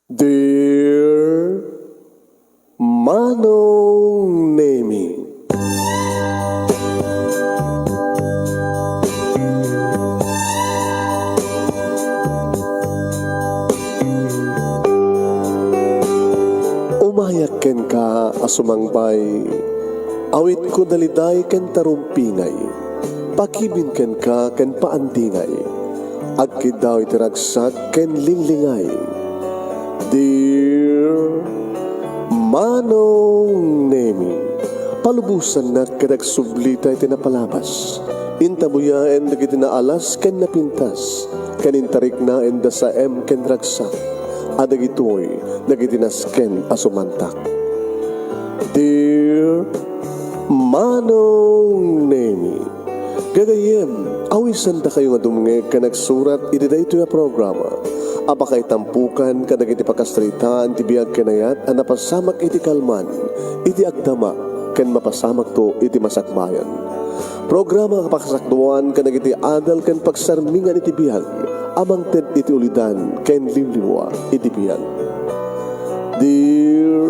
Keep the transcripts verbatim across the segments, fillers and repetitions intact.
Dear Manong Nemi. Umayak kenka a sumangbay, awitko daliday ken tarumpingay, pakibin kenka ken paandingay, agkiddaw iti ragsak ken linglingay. Dear Manong Nemi, palubosannak ket agsublita iti napalabas. Intabuyaen dagiti naalas ken napintas, ken intariknaen da saem ken ragsak, a dagitoy dagiti nasken a sumantak. Dear Manong Nemi, gagayyem, awisandakayo nga dumngeg ken agsurat iti daytoy a programa a pakaitampokan kadagiti pakasaritaan ti biag ken ayat a napasamak iti kalman, iti agdama, ken mapasamakto iti masakbayan. Programa a pakasakduan kadagiti adal ken pagsarmingan iti biag a mangted iti ulidan ken liwliwa iti biag. Dear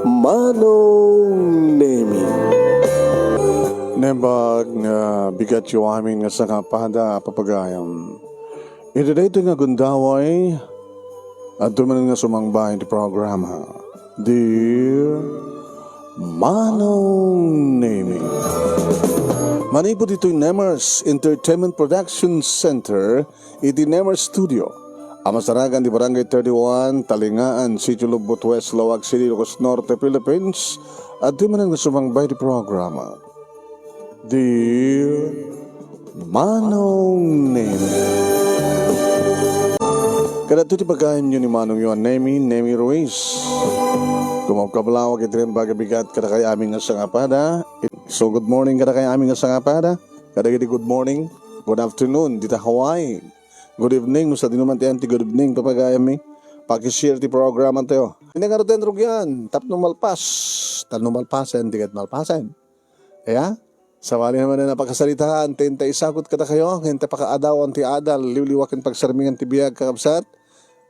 Manong Nemi. Naimbag nga bigatyo amin nga sangapada a papagayam. Iti daytoy nga gundaway, adtoy manen nga sumangba iti programa. Dear Manong Nemi. Manipud itoy Nemers Entertainment Production Center, iti Nemer Studio, a masarakan ti Barangay thirty-one, Talingaan, Sitio Lugbot West, Laoag City, Ilocos Norte, Philippines, adtoy manen nga sumangba iti programa. Dear Manong Nemi. Kadagitoy ti pagayamyo ni Manongyo a Nemi, Nemi Ruiz. Kumabkablawak iti naimbag a bigat kadakay amin nga sangapada. So, good morning kadakay amin nga sangapada. Kadagiti good morning, good afternoon, dita Hawaii. Good evening, no sadino man ti ayan ti good evening, papagayammi. Paki-share ti programa tayo. Ina nga ruten rugian, tapno malpas, tapno malpasen, di ket malpasen. Aya? Sabali naman na napakasaritaan, ti inta isakot kadakayo, nga inta pakaadawan ti adal, liwliwa ken pagsarmingan ti biag, kakabsat.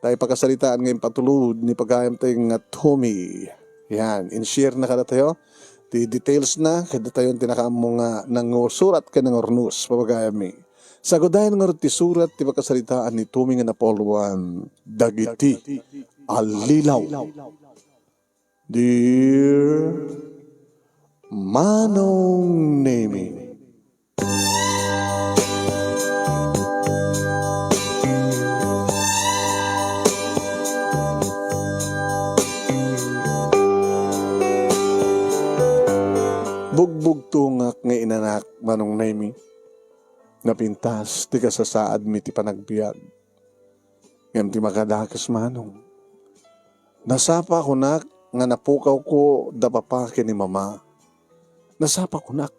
Tay pakasaritaan nga impatulod ni pagayam tayo nga Tommy. Yan, in-share na kadatayo. Ti details na, kadatayo ti nakaammo nga nangusurat ken nangurnos, papagayammi. Sagudayan ngarud ti surat ti pakasaritaan ni Tommy nga napauloan, Dagiti Allilaw. Dear Manong Nemi. Bugbugtongak nga inanak, Manong Nemi. Napintas ti kasasaadmi ti panagbiag. Ngem ti makadakes, Manong, nasapa kunak nga napukawko da papa ken ni mama. Nasapa kunak.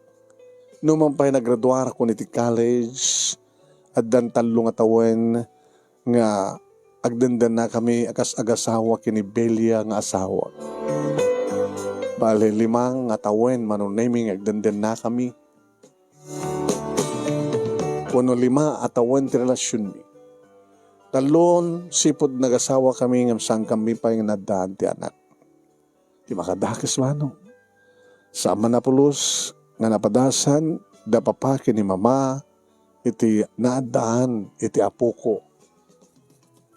Numan pay nagraduarakon iti college, addan tallo nga tawen nga agdendennakami a kas agasawa ken ni Belia nga asawak. Bale, lima nga tawen, Manong Nemi, nga agdendennakami. Wenno lima a tawen ti relasionmi. Tallon, sipud nagasawakami ngem saankami pay nga naaddaan ti anak. Ti makadakes, Manong, saan man a pulos nga napadasan da papa ken ni mama iti naaddaan iti apoko.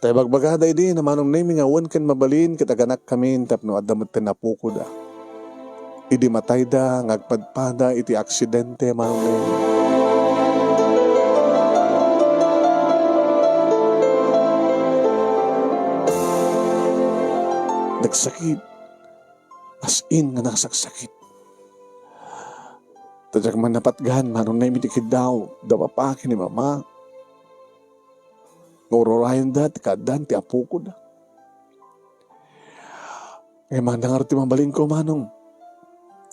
Ta ibagbagada idi, Manong Nemi, nga wen ken mabalin ket aganakkami tapno adda metten apokoda. Idi matayda nga agpadpada iti aksidente, Manong Nemi. Nagsakit. As in nga nasaksakit. Ta diak man napatgan, Manong Nemi, ti kiddaw da papa ken ni mama. Nga ururayenda ti kaaddaan ti apokoda. Ngem adda ngarud ti mabalinko, Manong.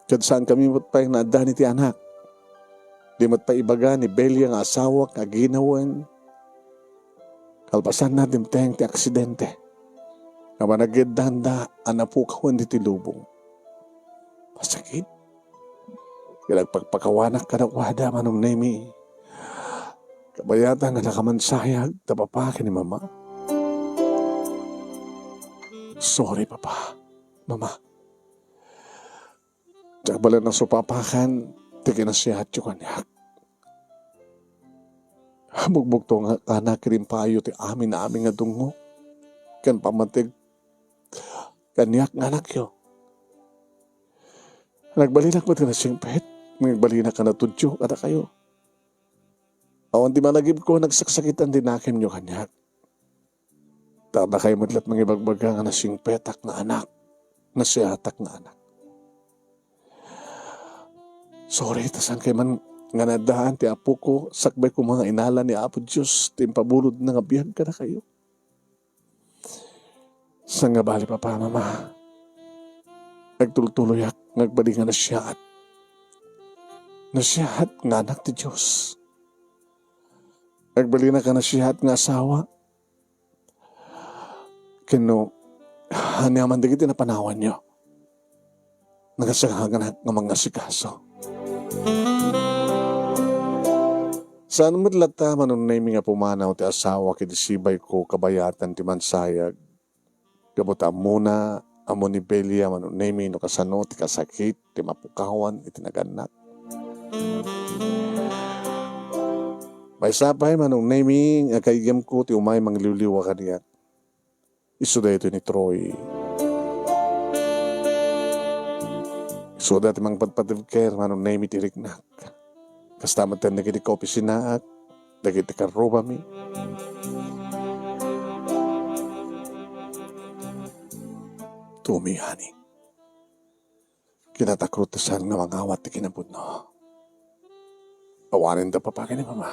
Ket saankami met pay nga naaddaan iti anak. Di met pay ibaga ni Belia nga asawak nga aginawen. Kalpasanna, dimteng ti aksidente. Nga panaggeddanda a napukawen ditoy lubong. Masakit. Ket agpakpakawanak kadakuada, Manong Nemi. Kabayatan nga nakamansayag da papa ken ni mama. Sorry, Papa, Mama. Diak bale nasupapakan ti kinasiatyo kaniak. Bugbugto nga kanak iti impayo ti amin-amin nga dungngo ken pammatig kaniak nga anakyo. Nagbalinak met nga nasingpet, nagbalinak nga natudyo kadakayo. Awan ti malagipko, nagsaksakitan ti nakemyo kaniak. Ta dakayo met laeng mangibagbaga nga nasingpetak nga anak, nasiatak nga anak. Sorry, ta saan kay man nga naadaan ti apoko, sakbay koma nga inala ni Apo Dios ti impabulodna nga biag kadakayo. Saan nga bali, Papa, Mama, agtultuloyak nga agbali nga nasiaat. Nasiaat nga anak ti Dios. Agbalinak nga nasiaat nga asawa. Ken no, ania man dagiti napanawanyo, nagasaganak nga mangasikaso. Saan met latta, Manong Nemy, nga pumanaw ti asawak iti sibayko kabayatan ti mansayag. Gapu ta ammona, ammo ni Belia, Manong Nemy, no kasano ti kasakit ti mapukawan iti nagannak. Maysa pay, Manong Nemy, nga kaygemko ti umay mangliwliwa kaniak. Isu daytoy ni Troy. Isuda ti mangpadpadker, Manong Nemy, ti riknak. Kasta met dagiti kaopisinaak, dagiti karrubami. Tumi, honey. Kinatakrot ti saan nga mangawat ti kinapudno. Awanen da, Papa ken ni Mama.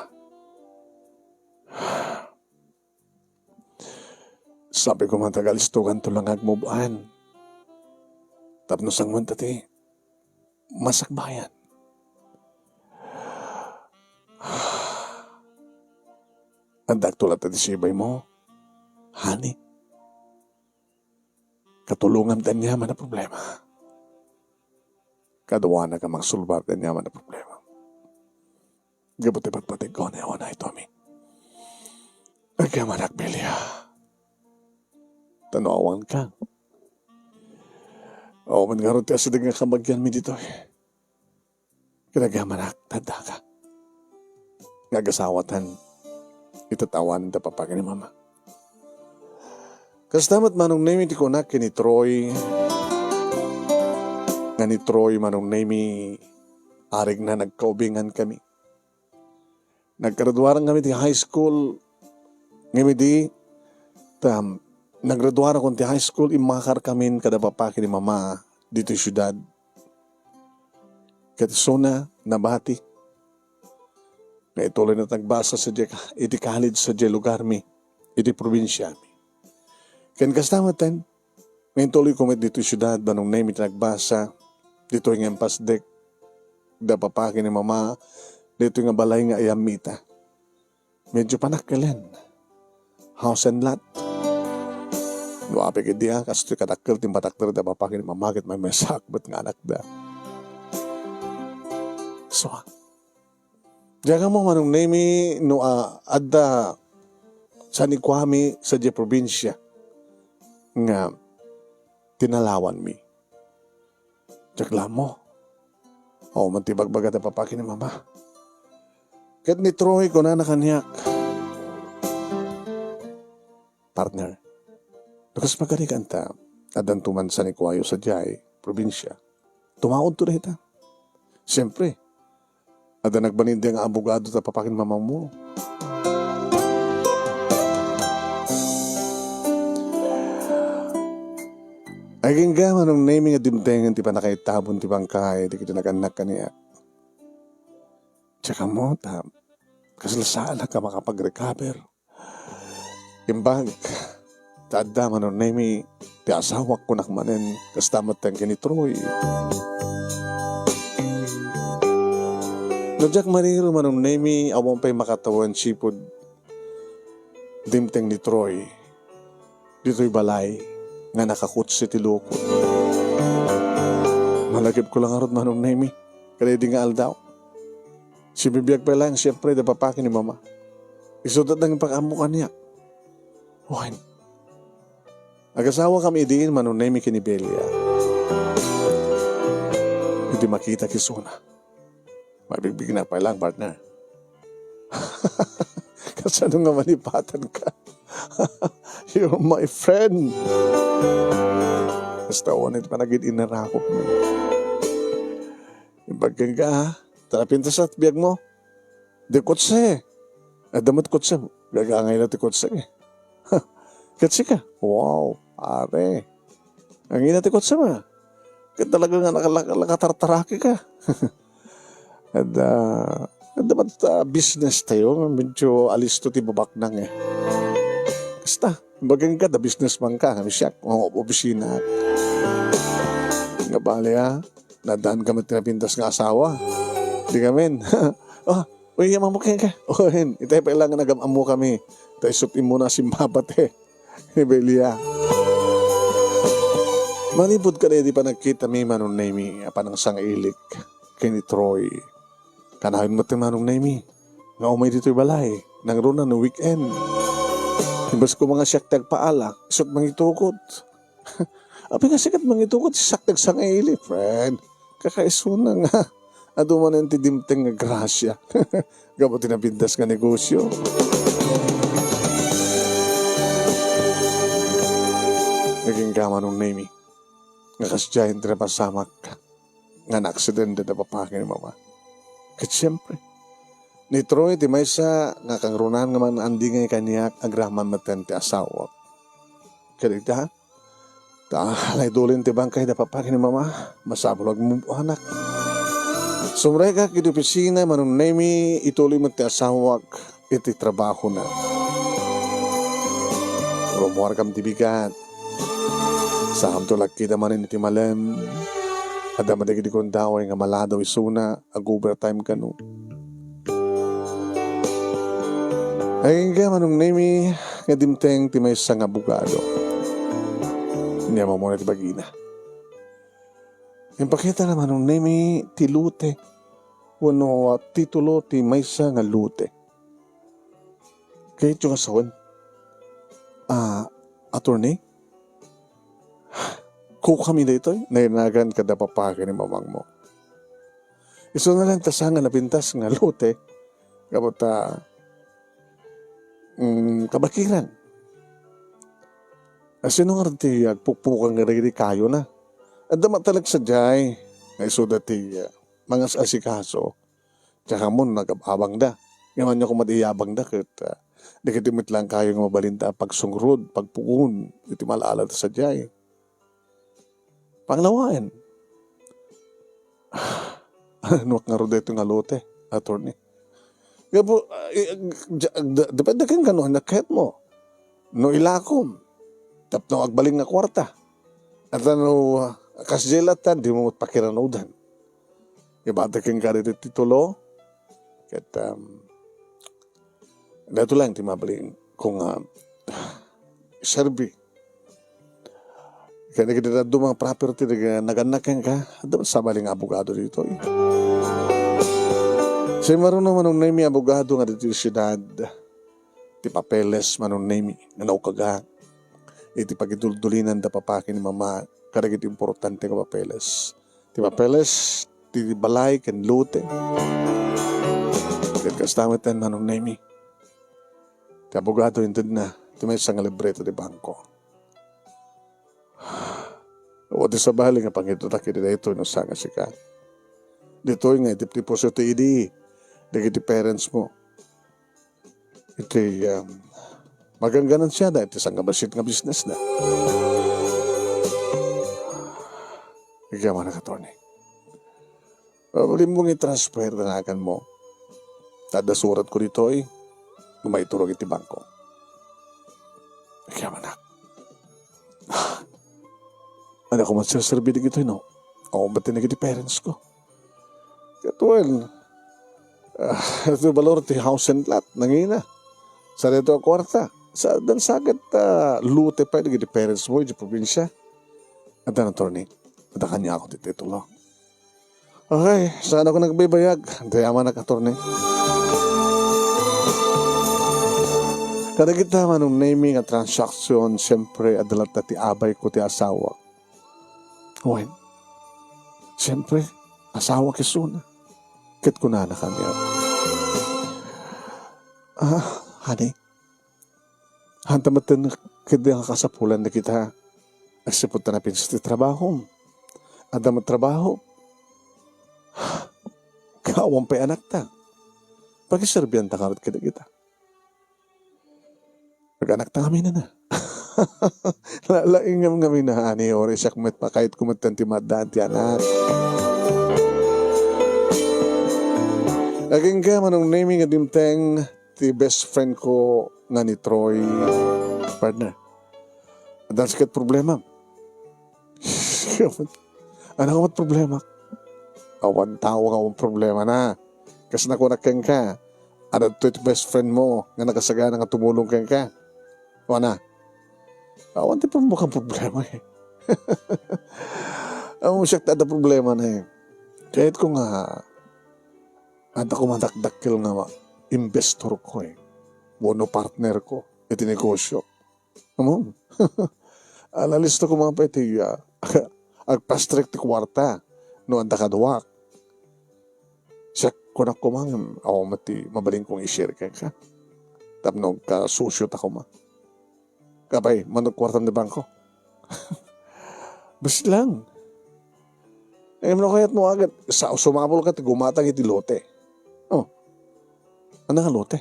Sabi ko man, tagalistokan to lang nga agmove on. Tapno sanguan ta ti masakbayan. Addak to latta ti sibay mo, honey. Katulongam ti aniaman a problema. Kaduanak a mangsolbar ti aniaman a problema. Gapu ti patpategko, unay-unay, Tommy. Agyamanak, Belia. Ta no awanka, awan ngarud ti asideg nga kabagianmi ditoy. Ket agyamanak, ta addaka. Nga agasawatan, itatawan da, Papa ken ni Mama. Kasta met, Manong Nemy, ti kunak ken ni Troy. Nga ni Troy, Manong Nemy, arigna, nagkaubingan kami. Naggraduaran kami ti high school. Ngem idi, tam, naggraduarakon ti high school, immakar kamin kada Papa ken ni Mama ditoy siudad. Ket isuna, nabati nga ituloyna ti nagbasa sadiay ka-, iti college sadiay lugarmi, iti probinsiami. Ken kasta metten, nga intuloyko met ditoy siudad, Manong Nemy, ti nagbasa, ditoy nga impasdek da Papa ken ni Mama, ditoy nga balay nga ayammita. Medyo panakkelen. House and lot. No apay ketdi a, kastoy kadakkel ti impatakder da Papa ken ni Mama ket maymaysaak met nga anakda. So, diak ammo, Manong Nemy, no, a, adda sanikuami sadiay probinsia nga tinalawanmi. Diak la ammo. Awan man ti ibagbaga da Papa ken ni Mama. Ket ni Troy, kunana kaniak, "Partner, no kas makarigan ta, addanto man sanikuayo sadiay probinsia. Tumaonto dayta. Siempre, adda nagbalin dayta nga abogado ta Papa ken ni Mamamo." Agingga, Manong Nemy, nga dimtengen ti pannakaitabon ti bangkay dagiti nagannak kaniak. Diak ammo ta kasla saanak a makapag-recover. Imbag ta adda, Manong Nemy, ti asawak, kunak manen, kasta metten ken ni Troy. No diak mariro, Manong Nemy, awan pay makatawen sipud dimteng ni Troy ditoy balay nga nakakutse ti lukot. Malagipko la ngarud, Manong Nemy, kadaydi nga aldaw. Sibibiag pay laeng, siempre, da Papa ken ni Mama. Isuda dayta nga pakaammo kaniak. Wen, Agasawakami idin, Manong Nemy, ken ni Belia. Idi makitak isuna, mabigbignak pay lang, partner. Kasano nga malipatanka? You're my friend. Basta awan iti panagid-inarakopmi. Imbag kenka, ha? Ta napintas ti biagmo. Di kotse. Adda met kotse. Gaga nga ila ti kotse, eh. Ket sika, wow, pare. Ang ina ti kotse mo. Ket talaga nga naka-, naka-, nakatartaraki ka. Adda, adda met, ah, business tayo, medyo alisto ti babaknang, eh. Basta, imbag kenka, adda business man ka, nga siak, o, opisina. Nga bale, ah, nadaan ka met ti napintas nga asawa. Di ka men. Ah, uy, yaman mo kenka. Uy, itay pa ilang nga nagam-ammokami. Ta isut' immuna a simmabate. Ni Belia. Manipud kadaydi panagkitami, Manong Nemy, a panangsangilik ken ni Troy. Kanayon met ti Manong Nemy nga umay ditoy balay, nangruna no weekend. Imbes koma nga siak ti agpaala, isut' mangitukod. Apay nga sika ti mangitukod, siak ti agsangaili, friend. Kakaisuna nga adu manen ti dimteng nga grasia gapu ti napintas nga negosio. Nagingga, Manong Nemy, nga kasdiay ti napasamak nga naaksidente da papa ken ni mama. Ket siempre, ni Troy ti maysa nga kangrunaan nga man-andingay kaniak agraman metten ti asawak. Ket ita, ta naidulin ti bangkay da papa ken ni mama, masapul agmubbuanak. Sumrekak iti opisina, Manong Nemy, ituloy met ti asawak iti trabahona. Rummuarkam ti bigat. Saankamto lakkida manen iti malem. Adda met dagiti gundaway nga maladaw isuna, ag-overtime kano. Agingga, Manong Nemy, nga dimteng ti maysa nga abogado. Nia, mamuna ti bagina. Impakitana, Manong Nemy, ti lote wenno titulo ti maysa nga lote. Kayatyo nga sawen, ah, attorney? Kukami daytoy, nainagan kada papa ken ni mamangmo. Isuna lang ta saan nga napintas nga lote, gapu ta, mm, kabakiran. Asino nga ti agpukpukan nga dagiti kayona? Adda matalek sadiay nga isuda ti, ah, mangas-asikaso. Tsaka mo nagab-abangda. Ngem ania koma ti iyabangda ket, ah, dagiti met lang kayo nga mabalinda a pagsungrod, pagpuon iti mal-ala ta sadiay. Panglawaen. Ano ak ngarud daytoy nga lote, attorney? Gapu, ah, i-, ja-, da-, depende kenka no ania kayatmo. No ilakom, tapno agbalin nga kuarta. Ata no, ah, kasdiay latta, dimo met pakiranudan. Ibati kenka ditoy titulo. Ket, um, daytoy lang ti mabalin kong, ah, serbi. Ken dagiti dadduma nga property, daga-, nagannak kenka, adda met sabali nga abogado ditoy. Simmaruno, Manong Nemy, abogado nga ditoy siudad. Ti papeles, Manong Nemy, nga naukaga iti pagiduldulinan da papa ken ni mama kadagiti importante nga papeles. Ti papeles ti balay ken lote. Ket kasta met, Manong Nemy, ti abogado intedna ti maysa nga libreta ti bangko. Wen ti sabali nga pangitutak iti daytoy no saan nga sika. Ditoy nga itiptiposyo ti idi dagiti parents mo. Iti, um, magangganansiada iti sangabassit nga business na. Agyamanak, attorney. Pabalimmong i-transfer ti naganmo. Adda suratko ditoy nga maiturong iti bangko. Agyamanak. Ania koma ti serserbi dagitoy, no? Awan met ti nagiti parents ko. Ket, well, ah, iti balor ti house and lot, nangina. Sa daytoy a kuarta. Sa, dan saket, ah, lote pay dagiti parents mo iti probinsia. Adda, attorney. Adda kaniak ti titulo. Okay, saan ako nagbaybayag? Dayamanak, attorney. Kadagita Manong Nemi nga transaction, siyempre, adda latta ti abayko ti asawa. Wen, siyempre, asawa isuna. Ket kunana kaniak, "Ah, honey, hanta metten ket nga kasapulan dagita. Agsipud ta napinsa ti trabahom. Adda met trabaho. Awan pay anakta. Pakiserbianta ngarud kadagita." Nag-anakta ngamin a. La-, laing ngem ngamin a, ani, uray siak met, pakayatko metten ti maaddaan ti anak. Agingga Manong Nemi nga dimteng ti best friend ko nga ni Troy, partner. Adda sika ti problema. Ania met problema? Awan tao nga awan problemana. Kas nakunak kenka, adda ditoy ti best friend mo nga nakasagana nga tumulong kenka. Wana, awan ti pambukan problema eh. Awan siak ti adda problemana eh. Kayatko nga adda koma dakdakkel nga investor ko eh. Wenno partner ko iti negosyo. Ammom. Nalista koma pay ti, ah, agpastrek ti kuarta no adda kaduak. Siak, kunak koma ngem awan met ti mabalin kong i-share kenka tapno agkasosio ta koma. Apay, mano ti kuartam ti bangko? Basi lang. Ngem no kayatmo a ket, sa-, sumapulka ti gumatang iti lote. Oh. Ania nga lote?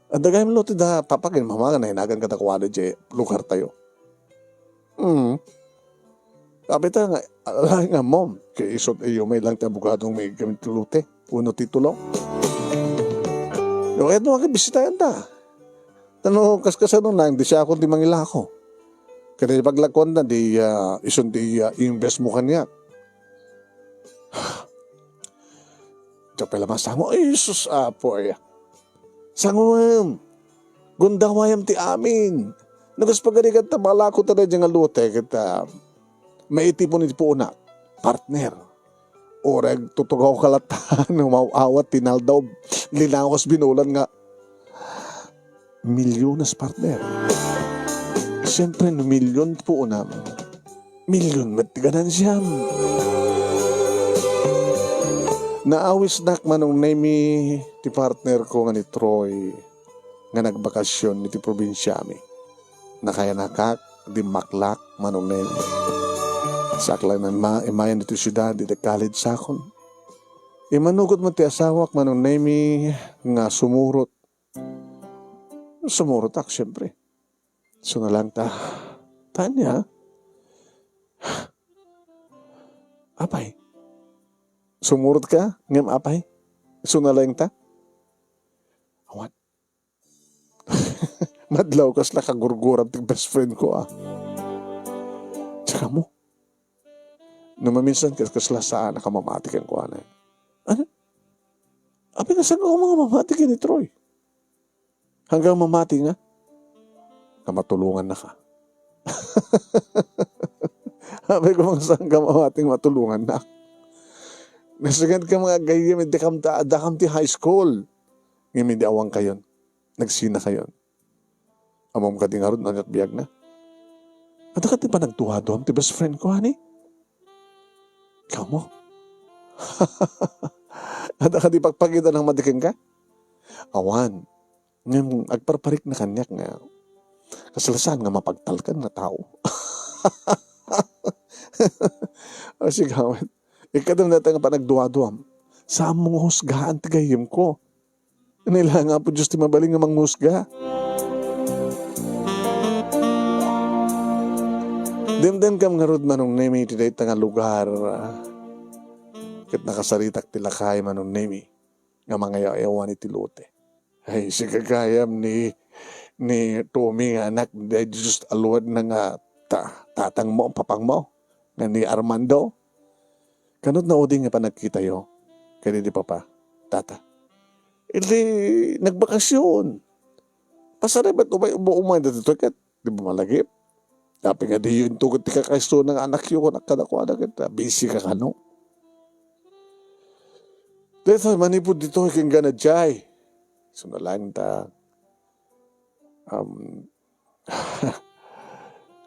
Adda gayam lote da papa ken mama nga nainagan kadakuada idiay lugartayo. Mm. Apay ta nga, ala nga mom, kay isu met met lang ti abogado nga maiggam iti lote wenno titulo. No kayatmo a ket, bisitayanta. Ta no kaskasano, nang di siakon ti mangilako. Ket iti paglakuanta, di, ah, isun ti, ah, i-invest mo kaniak. Diak pay la masango. Ay, sus, Apo, ay. Sangoem. Gundawayam ti amin. No kas pagarigat ta malako ta daydiay nga lote ket, ah, maitipon iti puonak. Partner. Uray agtutugawka latta no maw-awat ti naldaw, linawas binulan nga milyones, partner. Siyempre, no milyon ti puonam, milyon met ti ganansiam. Naawisnak Manong Nemi ti partner ko nga ni Troy nga nagbakasyon iti probinsiami. Nakayanakak, dimmaklak, Manong Nemi. Saak la nga imma-, immayan ditoy siudad, iti college sakon. Immanugot met ti asawak, Manong Nemi, nga sumurot. Sumurotak, siyempre. Isuna laeng ta, "Tanya? Apay? Sumurotka? Ngem apay?" Isuna laeng ta. Awan. Madlaw, kasla kagurguram ti best friend ko, ah. Tsaka mo, no maminsan, kas-, kasla saan a mamati kenkuana. Ania? Apay nga saan ka mamati ken ni Troy? Hanggang mamati nga, nga matulongannaka. Apay nga saan ka mamati nga matulongannak? Nasagan ka nga gayyem, dakam ta-, dakam ti high school. Ngem idi awankayon, nagsinakayon. Ammom kadi ngarud no ania't biagna? Adda kadi panagduaduam ti best friend ko, honey? Kamo? Adda kadi pagpakitanam madi kenka? Awan. Ngem agparparikna kaniak nga kasla saan nga mapagtalkan nga tao. O, sige, awan. Ikadam dayta nga panagduaduam. Saanmo nga husgaan ti gayyemko. Ania la nga Apo Dios ti mabalin nga manghusga. Dimdem kam ngarud, Manong Nemi, iti dayta nga lugar, ah, ket nakasaritak ti lakay, Manong Nemi, nga mangayaw-ayawan iti lote. Ay, sika gayam ni, ni Tommy nga anak ni Dios Aluad na nga ta-, tatangmo, papangmo, nga ni Armando. Kanut naudi nga panagkitayo ken ni Papa, Tata, idi nagbakasyon. Pasaribet umay, umay, umay ditoy ket di ba malagip? Apay nga diyo intugot ti kakaisuna nga anakyo, kunak kadakuada ket, ah, busy ka kano? Daytoy, manipud ditoy, kenka na diay. Isuna laeng ta, um,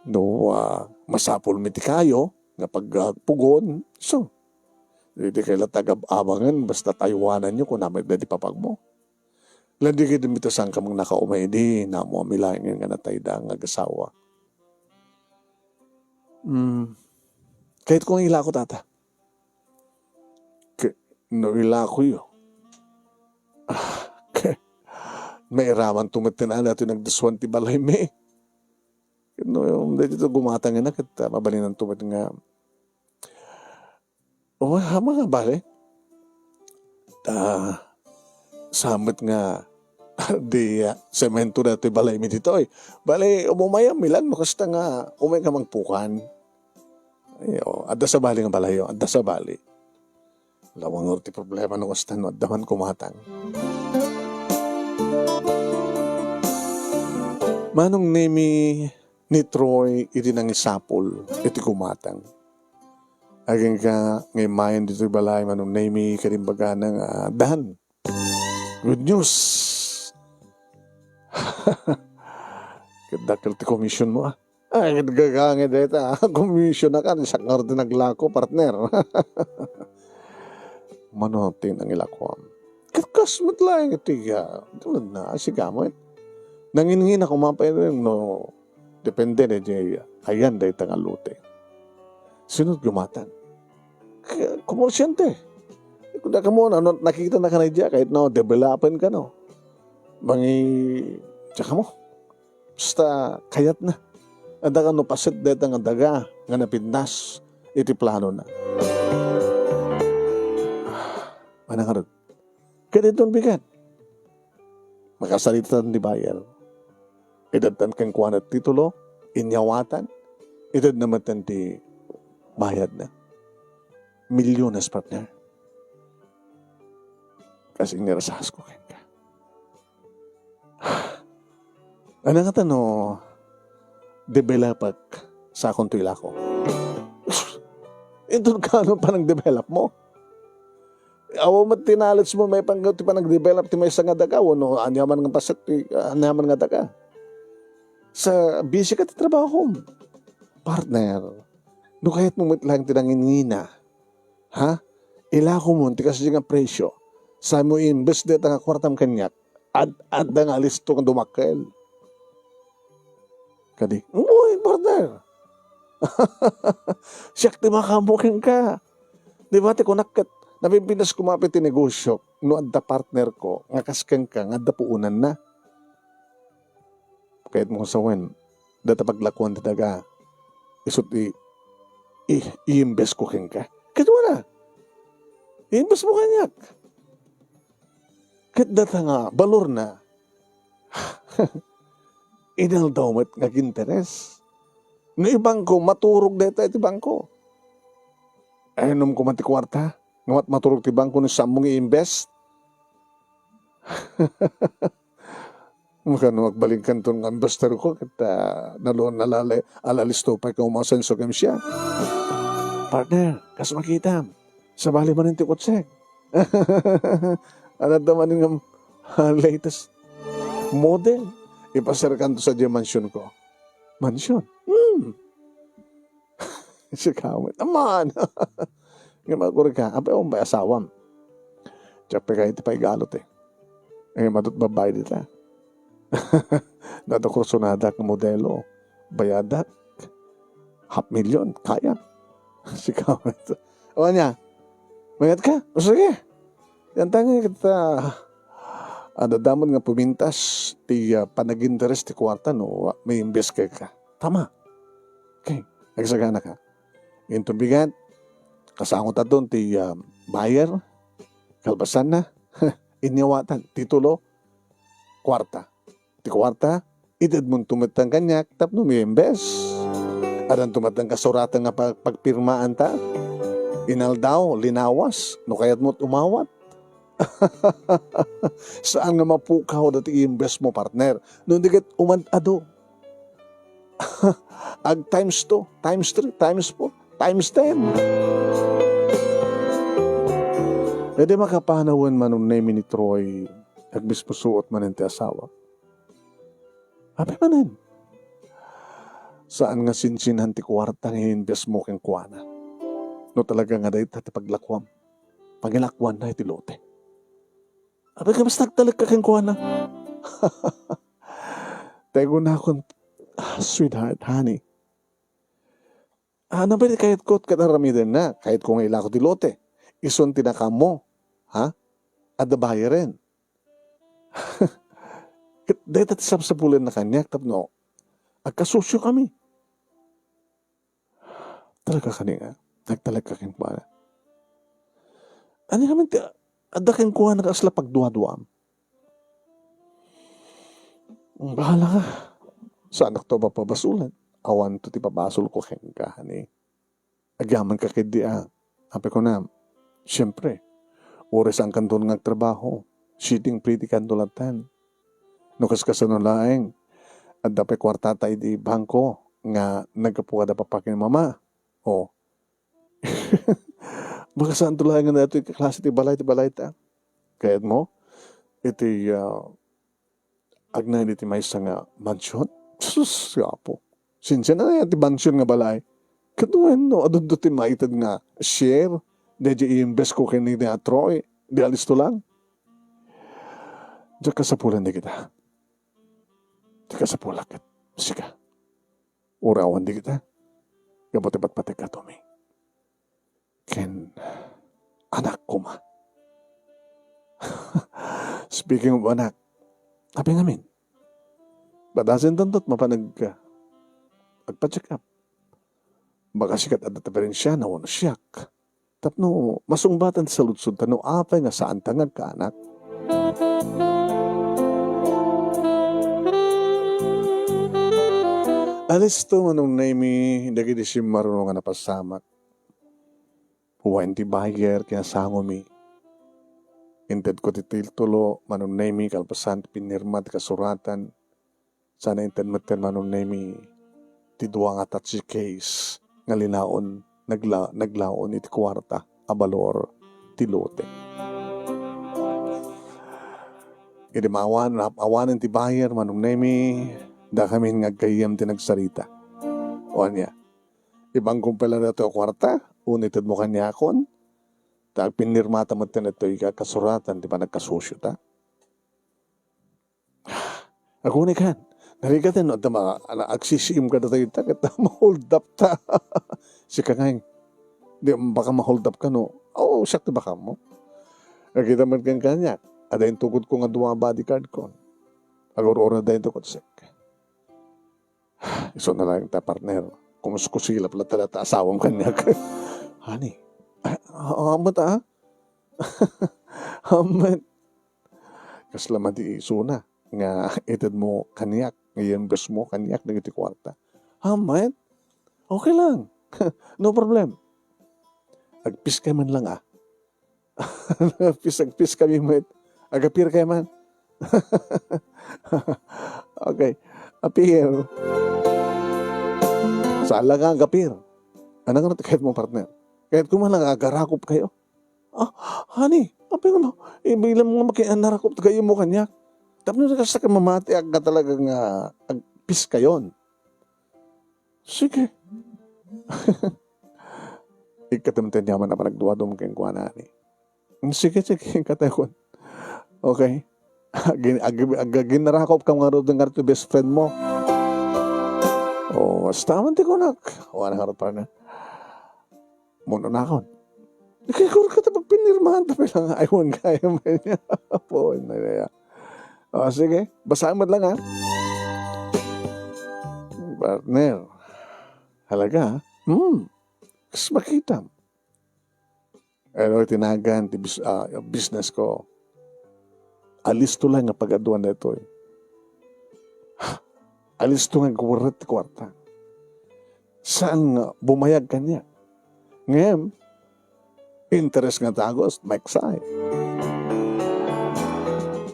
no, ah, masapulmi ti kayo nga pagpugon, so, ditoy kayo latta agab-abangen, basta aywananyo, kuna met daydi papagmo. Lan di gayam ita saan ka man nakaumay idi, naammomi laengen nga natayda nga agasawa. Hmm. Kayatko nga ilako, tata. Ke-, no ilakoyo, ah, ke-, mairamanto met ti nala ti nagdasuan ti balaymi. No, daytoy gumatangenna ket, ah, mabalinanto met nga, o, ha, mga bale. Ta, saan met nga, di, ah, semento daytoy balaymi ditoy. Bale, umumayammi lan, no kasta nga, umayka mangpukan. Ay, o, adda sabali nga balayo, adda sabali. Lawangen ti problema no kasta no adda man kumatang. Manong Nemi ni Troy iti nangisapul iti kumatang. Agingga nga immayen ditoy balay, Manong Nemi, kadi imbagana nga, ah, dan. Good news. Ket dakkel ti commission mo, ah. Ay, ket gagangay dayta, ah. Commission a kan, siak ngarud ti naglako, partner. Mano ti nangilakoam? Ket kas met laeng iti, ah, tulad na, ah, sika met. Nanginngina koma pay no depende daydi ayan dayta nga lote. Sino ti gumatang? K-, komersyante. Kunak kano, ano, nakita na kano diay, kayat no, developen kano. Mangi-, diak kamo. Basta kayatna. Adda kano paset dayta nga daga nga napintas iti planona. Manang ngarud. Ket inton bigat, makasarita ti buyer. Itedtan kenkuana ti titulo, inyawatan, itedna metten ti bayadna. Milyones, partner. Kas inirasasko kenka. Ania ngata no developek sa akon to ilako? Inton kano panagdevelop mo? Awan met ti knowledge mo maipanggep ti panagdevelop ti maysa nga daga, wenno aniaman nga paset ti, aniaman nga daga. Sa busy ka ti trabahom, partner, no kayatmo met laeng ti nanginngina, ha? Ilakomon ti kasdi nga presio. Saanmo i-invest dayta nga kuartam kaniak. Ad-, adda nga alisto nga dumakkel. Kadi, "Uy, partner! Siak ti makaammo kenka. Di ba ti kunak ket napimpinas koma pay ti negosiok no adda partnerko nga kas kenka nga adda puonanna?" Kayatmo sawen, dayta paglakoan ti daga, isu ti i-, i-invest ko kenka. Ket wana, i-invest mo kaniak. Ket dayta nga balorna, inaldaw met nga aginteres. No ibangko, maturog dayta iti bangko. Ay, inum koma ti kuarta, nga mat-, maturog ti bangko no saanmo nga i-invest. Makano agbalinkanto nga investor ko ket, ah, nalo-, nalale-, alalisto pay ka umasenso ken siya. Partner, kas makitam, sabali manen ti kotsek. Adda manen nga, ah, latest model. Ipaserkanto sadiay mansion ko. Mansion? Hmm. Sika met. Aman. Nga magkurika, apay, umbay asawam. Diak pay kayat ti paigalot, eh. Eh, madut babae dita. Nada kursonadak nga modelo. Bayadak. Half million. Kaya. Sika met. O, ania? Mayat ka? O, sige. Yan tayo nga kita, ah, adda man nga pumintas ti, ah, panaginteres ti kuarta no, ah, may imbes kay ka. Tama. Okay. Agsagana ka. Inton bigat, kasangotaton ti, ah, buyer, kalpasanna, inyawatan, titulo, kuarta. Ti kuarta, itedmonto metten kaniak tapno maimbes. Addanto metten kasuratan nga pag-, pagpirmaanta. Inaldaw, linawas, no kayatmo umawat. Saan nga mapukaw dati imbes mo, partner. No di ket umad-ado. Ag times two, times three, times four, times ten. Iti makapanawen, Manong Nemi, ni Troy, agmismusuot manen ti asawa. Apay manen? Saan nga sinsinan ti kuarta nga i-invest mo kenkuana. No talaga nga dayta ti paglakuam, pangilakuanna iti lote. Apay nga mas nagtalekka kenkuana? Tay kunakon, "Ah, sweetheart, honey, ah, ano ba ti kayatko ket aramidenna? Kayatko nga ilako ti lote. Isun ti nakaammo, ha? Adda bayaren." Ket dayta ti sapsapulanna kaniak tapno agkasosiokami. Talaga kani nga nagtalekka kenkuana? Ania ngamin ti adda kenkuana nga kasla pagduaduam? Bahala ka. Saanakto a papabasolan. Awanto ti pabasolko kenka, honey. Agyamanka ketdi a. Apay kunam, siempre, uray saankanto nga agtrabaho, sitting pretty kanto latta. No kaskasano laeng, adda pay kuartata idi bangko nga naggapu kada papa ken mama. O. Baka saanto laeng nga daytoy klase ti balay, ti balayta. Kayatmo? Iti, ah, agnaed iti maysa nga mansion? Sus, Apo. Sinsinan ti mansion nga balay. Ket wenno, adunto ti maited nga share, daydi i-invest ko ken ni Troy, di alisto lang. Diak kasapulan dagita. Diak kasapulak ket sika. Uray awan dagita. Gapu ti patpategkatomi ken anak koma. Speaking of anak, apay ngamin? Badasentanto mapan ag-, agpa-check up. Baka sika ti adda diferensiana wenno siak. Tapno masungbatan ti saludsodta no apay nga saanta nga agkaanak. Alisto, Manong Nemy, dagiti simmaruno nga napasamak. Wen ti buyer, kinasangomi. Intedko ti titulo, Manong Nemy, kalpasan ti pinirma ti kasuratan. Sana inted metten, Manong Nemy, ti dua nga attache case nga linaon, nagla-, naglaon iti kuarta a balor ti lote. Idi maawan, awanen ti buyer, Manong Nemy, dakamin nga aggayyem ti nagsarita. O ania, ibangkom pay la daytoy a kuarta, wenno itedmo kaniakon, ta agpinirmata metten daytoy nga kasuratan ti panagkasosiota. Aguni kan, narigaten no adda ma-, ala-, agsisiim kada dayta, ket ma-hold up ta. Sika ngay, di, baka ma-hold up ka no, o, siak ti bakammo. Agkita met ken kaniak, adda intugodko nga dua bodyguard ko. Agur-ur na dayta ket sik. Isu na lang ta, partner. Kumuskusilap la talaga ta asawam kaniak. Honey, ah, ah, amet, ah? Amet. Kasla man ti isuna nga itedmo kaniak, nga i-invest mo kaniak dagiti kuarta. Amet. Okay lang. No problem. Agpiskay man lang, ah. Agpis-, agpiskami met. Agapirkay man. Okay. Apir. Saan lang nga agapir? Ano nga kayatmo, partner? Kayatko man nga agarakop kayo. Ah, honey, apay nga, eh, bilang mga makianarakop ta gayyem mo kaniak. Tapno kasta ka mamati, aga talaga nga agpiskayon. Sige. Ikkatem ti aniaman a panagduadum kenkuana, ni. Sige, sige, katekon. Okay. Agin-, ag-, ag-, aginarakop ka ngarud nga ti best friend mo. Oh, basta man ti kunak. Wala nga rin pa na. Muna na akon. Nagkikuro ka ta pagpinirmahan ta pala nga. Ay, wan kaya man niya. Apo, na niya. Oh, sige. Basahin mo lang, ha? Partner. Halaga, ha? Hmm. Kas makita. Ano, tinagan ti bis-, ah, business ko. Alisto lang nga pagaduan daytoy. Alisto nga agwerret ti kuarta. Saan nga bumayag kaniak? Ngem, interes nga dagus, maiksa.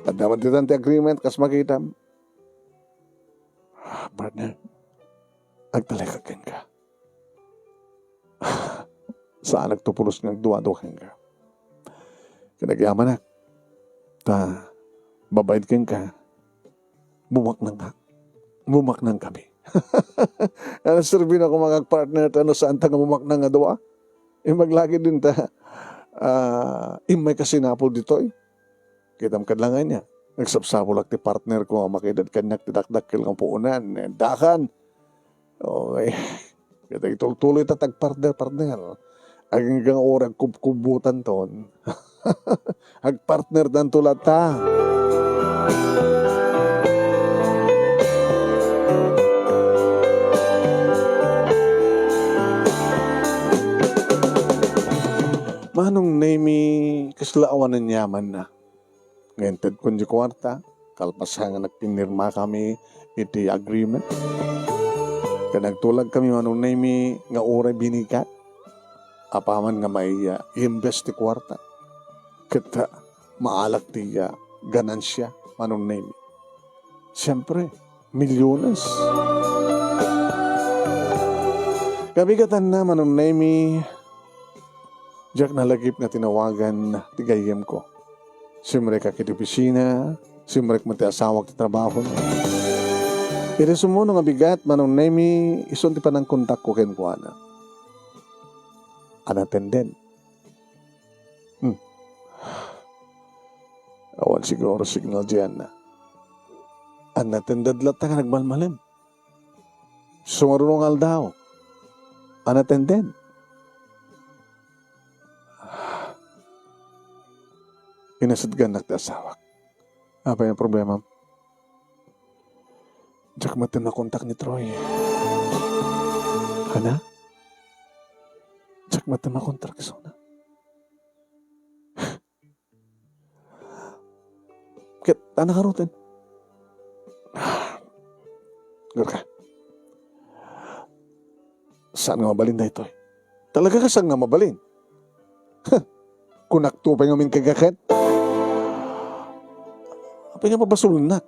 Adda man ditan ti agreement, kas makitam. Ah, partner, agtalek kenka. Saanak to pulos nga agduadua kenka. Kinagyamanak, ta babaen kenka, bumaknangak. bumaknang kami. Ano, serbi na kung makagpartner ta no saan ta nga bumaknang nga dua? Imbag lagi din ta, ah, immay kasinapol ditoy. Kitam kad lang ania. Nagsapsapulak ti partner ko nga makited kaniak ti dakdakkel nga puonan. Eh, dakan. Okay. Ket agtultuloy ta tagpartner, partner. Agingga nga uray agkubkubutanton. Agpartnertanto latta. Manong Nemy, kasla awan aniamanna. Nga intedkon ti kuarta, kalpasan nga nagpinirmakami iti agreement. Ket nagtulag kami, Manong Nemy, nga uray binigat, apaman nga mai-invest ti kuarta. Ket, ah, maalak ti, ah, ganansia, Manong Nemy. Siempre, milyones. Kabigatanna, Manong Nemy, diak nalagip nga tinawagan ti gayyemko. Simrekak iti opisina, simrek met ti asawak ti trabaho. Iti sumuno nga bigat, Manong Nemy, isun ti panangkontakko kenkuana. Unattended. Hmm. Awan siguro signal diay. Unattended latta nga nagmalmalem. Sumaruno nga aldaw. Unattended. Inasitgannak ti asawak. Apay a problemam? Diak met makontak ni Troy. Ana? Diak met makontak isuna. Ket, ana garuden? Gorka. Saan nga mabalin daytoy? Talaga nga saan nga mabalin? Huh. Kunakto pay ngamin kenka ket? Apay nga pabasolennak?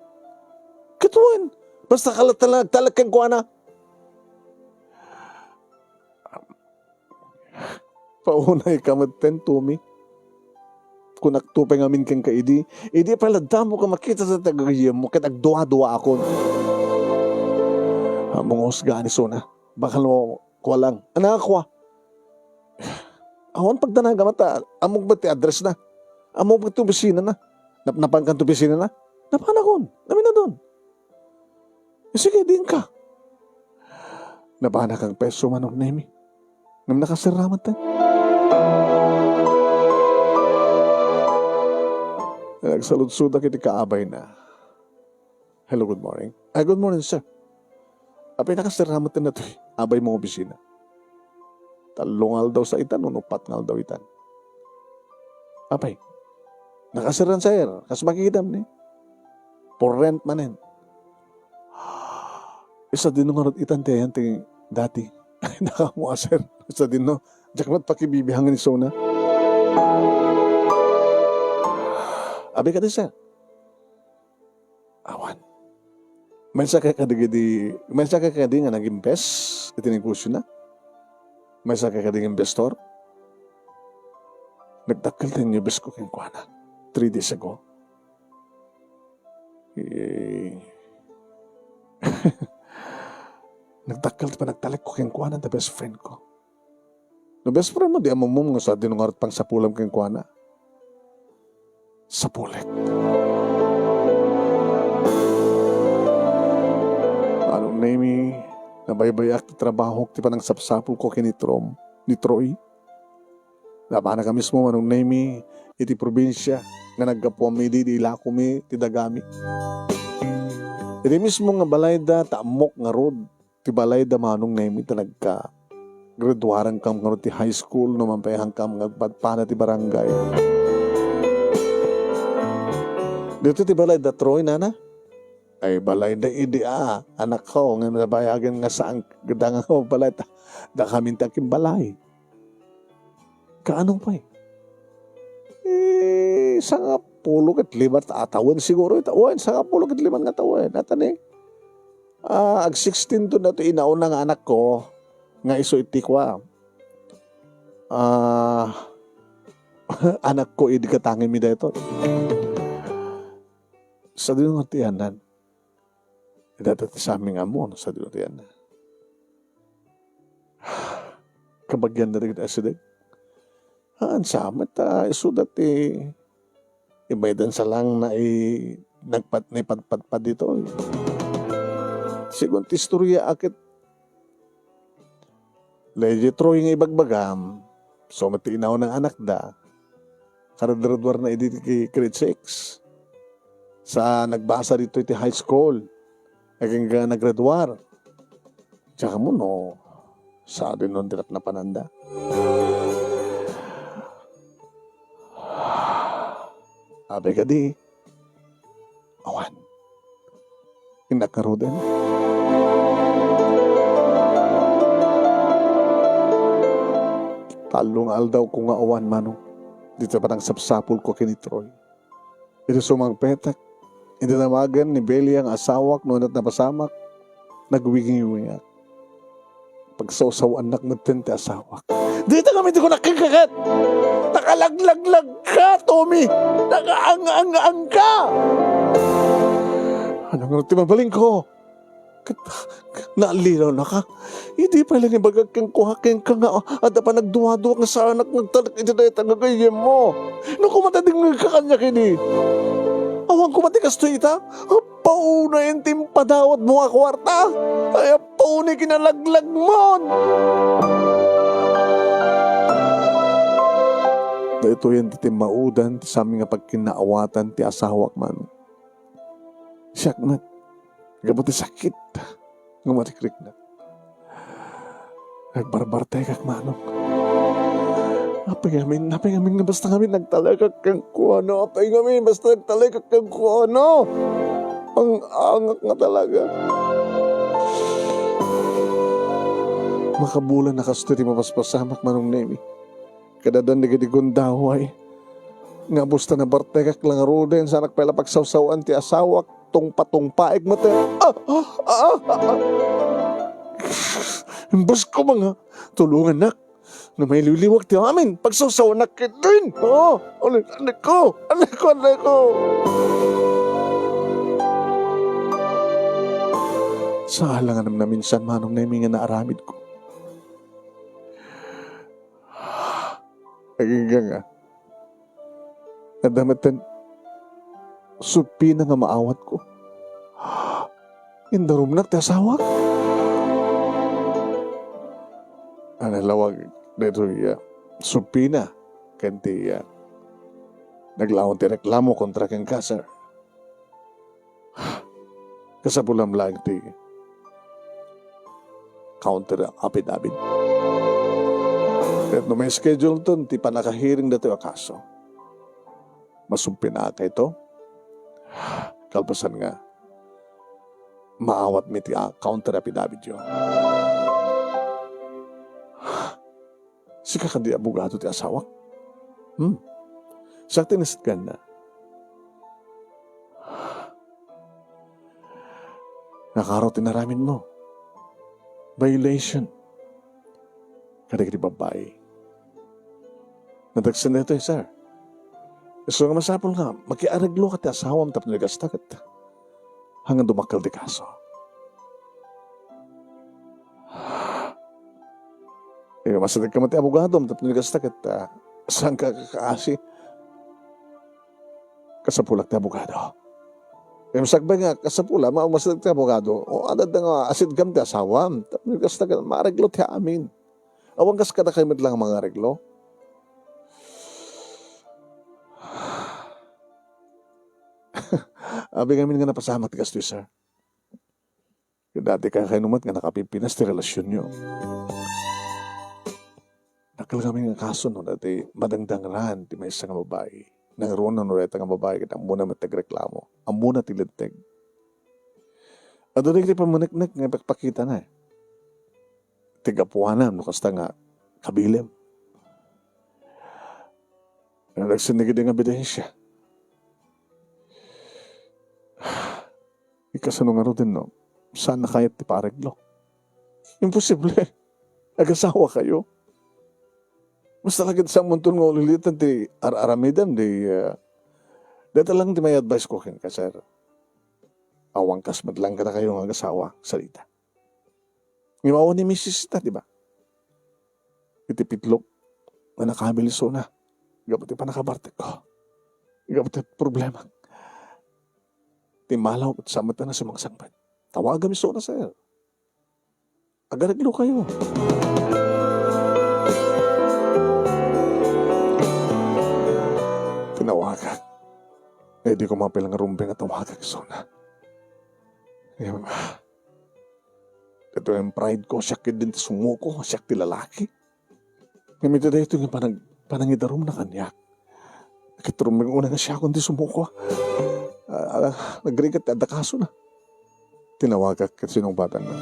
Ket wen, basta ka latta la nagtalek kenkuana. Paunayka metten, Tommy. Kunakto pay ngamin kenka idi, idi pay la damo ka makita ta gayyemmo ket agdua-duaakon. Ammom nga usgaan isuna. Bakal mo kua lang. Ana nga kua? Awan pagdanagam ta ammok met ti address na. Ammok met ti opisina na. Napnapankan ti opisina na. Napanakon. Naminadon. Eh, sige, diin ka. Nabanakak pay isu, Manong Nemy. Ngem nakaserra metten. Nagsaludsodak iti kaabayna. Hello, good morning. Ay, good morning, sir. Apay, nakaserra metten datoy abaymo nga opisina. Tallo nga aldaw sa itan, wenno uppat nga aldaw itan. Apay, nakaserran, sir. Kas makikitam ni. For rent manen. Sadino ngarud itan ti ayan ti dati? Nakaammo a, sir. Sadino? Diak met pakibibiangen isuna. Abi kadi, sir. Awan. Maysa kay kadi, maysa kay kadi nga nag-invest iti negosyo na? Maysa kay kadi nga investor? Nagdakkel ti inyubes ko kenkuana three days ago. Eh, nagdakkel ti panagtalek ko kenkuana, the best friend ko. No best friend mo, di ammom nga sadino ngarud pangsapulam kenkuana. Sapulek. Manong Nemy, nabaybayak ti trabahok ti panangsapsapulko ken ni Trom, ni Troy. Nabanaka mismo, Manong Nemy, iti probinsia nga naggapuami idi, idi ilakomi ti dagami. Iti mismo nga balayda, ta ammok ngarud ti balayda, Manong Nemy, ta nagka-graduarankam ngarud ti high school, no manpayankam nga agpadpada ti barangay. Dito ti balayda, Troy, nana? Ay, balayda idi, ah, anakko, nga nabayagen nga saan, danga nga balay, ta, dakamin ti agbalay. Kaano pay? Eh, sangapulo ket lima ta-, tawen siguro ita. Wen, sangapulo ket lima nga tawen. Ata ni, ah, ag sixteen to na to inauna nga anakko, nga isu iti kua. Ah, anakko idi katangimi daytoy. Sadino nga ti anan? Dayta ti samin nga ammo no sadino ti ayanna. Kabagian dagiti asideg. Haan sa met ta isuda ti ibaydan sa lang na i-, nagpat-, naipadpadpad ditoy. Segun ti istorya a ket Lady Troy nga ibagbagam, so met ti inaw nga anakda, kagraduarna idi ti grade six. Sa nagbasa ditoy ti high school, agingga naggraduar. Diak ammo no sadino ti napnapananda. Apay kadi, awan. Innak ngaruden. Tallo nga aldawko nga awan, Manong. Dita panagsapsapulko ken ni Troy. Idi sumangpetek, idi damagen ni Belia nga asawak no ania ti napasamak, nagwingiwingak. Pagsawsawaannak metten ti asawak. Dita kami ti kunak kenka ket nakalaglaglag ka, Tommy. Nakaang-ang-ang ka. Ano nga ti mabalinko? Ket naallilawnaka. Idi pay lang ibagak kenkuana, kenka nga adda panagduadua nga saanak nga agtalek iti dayta nga gayyemmo. No koma ta dengngegka kaniak idi. Awan koma ti kastoy ita. Apay unay ti impadawatmo nga kuarta. Ay, apay unay kinalaglagmon. Daytoyen ti timmaudan ti samin nga pagkinnaawatan ti asawak, Manong. Siak met, gapu ti sakit nga marikriknak, agbarbartekak, Manong. Apay ngamin, apay ngamin nga basta ngamin nagtalekak kenkuana, apay ngamin basta nagtalekak kenkuana. Ang-angak nga talaga. Makabulan a kastoy ti mapaspasamak, Manong Nemi. Kadaddan dagiti gundaway nga basta nabartekak la ngaruden, saanak pay la pagsawsawan ti asawak, tungpatungpaek met. Ah, ah, ah, ah, ah. Imbes koma nga tulongannak nga mailiwliwak ti amin, pagsawsawanak ketdin. Ah, ano, ano ko? Ano ko? Ano ko? Saan lang naminsan, Manong Nemi, nga naaramidko. Agingga nga, adda metten subpina nga maawatko. Indarumnak ti asawak. Nalawag daytoy, ah, subpina ken ti, ah, naglaon ti reklamo kontra kenka, sir. Kasapulam laeng ti counter affidavit. Ket no ma-schedule ton ti pannakahearing datoy a kaso, masubpinaak kayto. Kalpasan nga, maawatmi ti, ah, counter affidavityo. Sika kadi abogado ti asawak? Hmm? Siak ti nasidkanna. Nakaro ti inaramidmo. Violation kadagiti babbai. Nadagsen daytoy, sir. Isu nga masapul nga makiareglo ka ti asawam tapno igasta ket hangan dumakkel ti kaso. Eh, masideg ka met ti abogadom tapno igasta ket, ah, saan ka kakaasi? Kasapulak ti abogado. Ngem sakbay nga kasapula, ma-, masideg ti abogado. O, adda nga asidgam ti asawam. Tapno kasta, maareglo ti amin. Awan kas kadakayo met lang mangareglo. Abi ngamin nga napasamak ti kastoy, sir. Dati ka kayno met nga nakapimpinas ti relasionyo. Dakkel ngamin nga kaso no dati madangdangran ti maysa nga babai. Nangruna no dayta nga babai ket ammona met ti agreklamo. Ammona ti linteg. Adda dagiti pammaneknek nga ipakpakitana, eh. Ti gapuana no kasta nga kabilim. Nagsinnig idi nga ebidensia. Ikasano ngaruden no saanna kayat ti paareglo? Imposible. Agasawa kayo. Basta la ket saanmonton nga ulilitan ti ar-aramidem, di, ah, dayta lang ti may advice ko kenka, sir. Awan kas met laeng kadakayo nga agasawa, Sarita. Ngem awan ni misis ita, di ba? Iti pitlok nga nakabil isuna, gapu ti pannakabartekko, gapu ti problema. Ti malaw ket sa met a nasimangsangpet. Tawagam isuna, sir. Agareglokayo. Tinawagak. Eh, di ko mapil nga rumbeng a tawagak isuna. Em, Daytoy nga pride ko, siak ketdin ti sumuko, siak ti lalaki. Ngem iti daytoy nga panag-, panangidarumna kaniak, ket rumbeng unay nga siakon ti sumuko. Ah, ah, nagrigat ti adda kasona. Tinawagak ket sinungbatanna.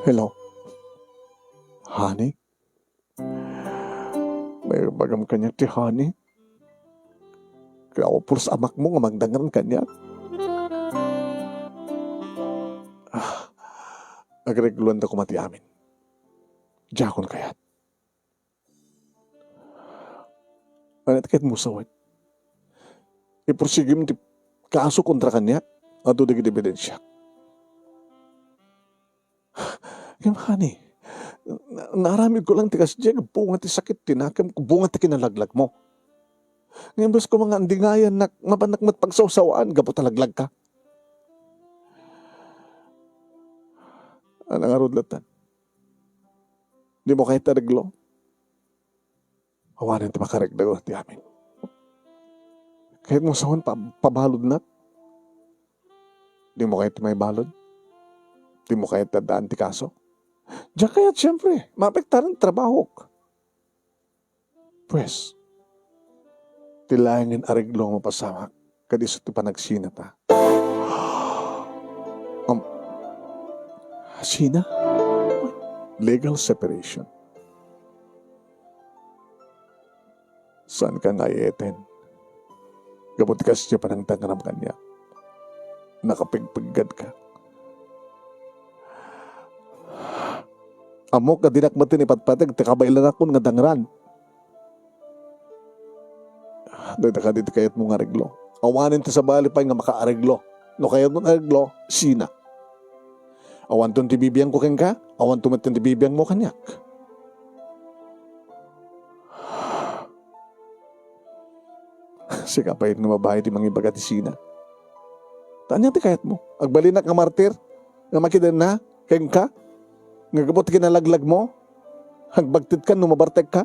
"Hello? Honey?" Maibagam kaniak ti honey. Kaya pulos amakmo nga mangdangran kaniak. Ah, agregluanda koma ti amin. Diakon kayat. Ania ti kayatmo sawen? Ipursigim ti kaso kontra kaniak? Adu dagiti ebidensiak. Ngem, honey, na-, naaramidko lang ti kasdiay, bunga ti sakit ti nakemko, bunga ti kinalaglagmo. Ngem, bes koma nga andingayannak, mapannak met pagsawsawaan gapu ta laglagka. Ania ngarud latta? Dimo kayat ti areglo? Awanen ti makareglo ti amin. Kayatmo sawen pa-, pabaludnak? Dimo kayat ti maibalud? Dimo kayat ti addaan ti kaso? Diak kayat, siempre. Maapektaran ti trabahok. Pues, ti laengen areglo nga mapasamak, ket isu ti panagsinata. Um, sina? Legal separation. Saanka nga ayayten? Gapu ti kasdiay panangdangram kaniak, nakapigpiggadka. Ammok nga dinak met ipatpateg ti kabaelanakon nga dangran. Dayta kadi ti kayatmo nga areglo. Awanen ti sabali pay nga makaareglo. No kayatmo nga areglo, sina? Awanton ti bibiangko kenka, awanto met ti bibiangmo kaniak. Sika pay nga babai ti mangibaga ti sina. Ta ania ti kayatmo? Agbalinak nga martir nga makidenna kenka? Nga gapu ti kinalaglagmo, agbagtedkan no mabartekka?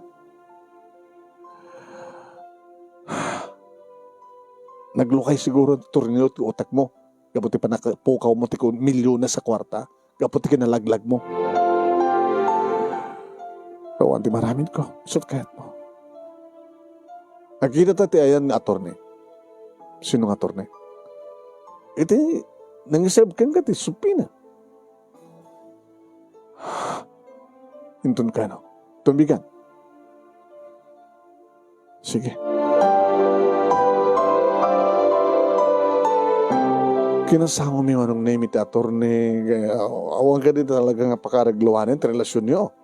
Naglukay siguro ti tornilyo ti utekmo gapu ti pannakapukawmo ti kun-, milyones a kuarta gapu ti kinalaglagmo. Awan ti maramidko, isu ti kayatmo. Agkitata ti ayan nga attorney. Sino nga attorney? Iti nangiserve kenka ti subpoena. Inton kano? Tumbigan. Sige. Kinasangomi manong name iti attorney, eh, awan kadi talaga nga pakaregluanen ti relasionyo.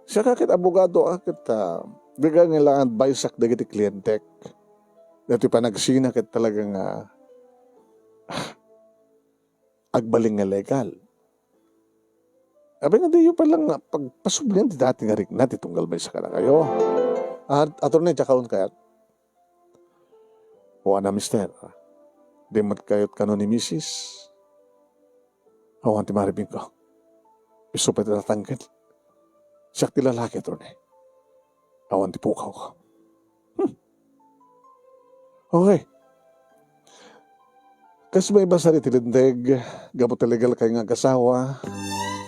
Siak ket abogado ak ket, ah, di kailangan advice ak dagiti klientek. Dati panagsina ket talaga nga, ah, agbalin nga legal. Apay nga diyo pay lang nga pagpasublian ti dati nga rikna ti tunggal maysa kadakayo. Ah, attorney, diak kaon kayat. O ana, mister, di met kayat kano ni misis? Awan ti maribingko. Isu pay ti tatangken. Siak ti lalaki, attorney. Awan ti pukawko. Hmm. Okay. Kas maibasar iti linteg, gapu ti legal kayo nga agasawa,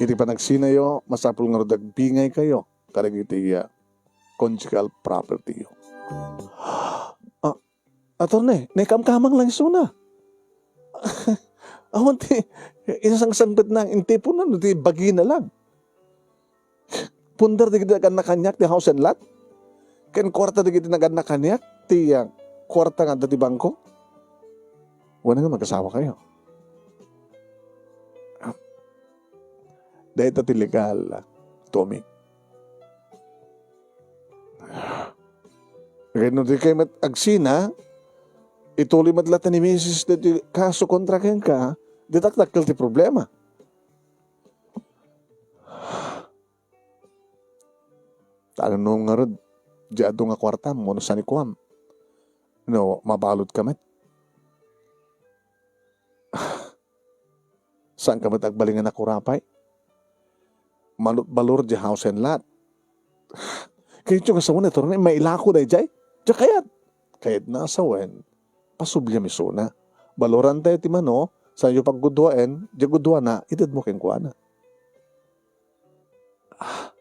iti panagsinayo, masapul ngarud agbingay kayo kadagiti, ah, conjugal property yo. Ah, attorney, naikamkamang lang isuna. Awan ti, isangsangpet na, intipunan, ti bagina lang. Pundar dagiti nag-annak kaniak ti house and lot? Ken kuarta dagiti nag-annak kaniak ti, ah, kuarta nga adda ti bangko? Wen nga mag-asawa kayo. Ah, dayta ti legal, ah, Tommy. Ken no di kayo met agsina, ituloy met latta ni misis daytoy kaso kontra kenka, Ditak dakkel ti problema. Ta no ngarud, di adu nga kuartam, wenno sanikuam, no, mabaludka met. Saanka met agbalin nga nakurapay? Manutbalor di house and lot. Kayatyo nga sawen, attorney, mailako daydiay? Diak kayat. Kayatna a sawen, pasubliam isuna. Baloran tayo ti mano, saanyo pagguduaen, diay guduana, itedmo kenkuana. Ah,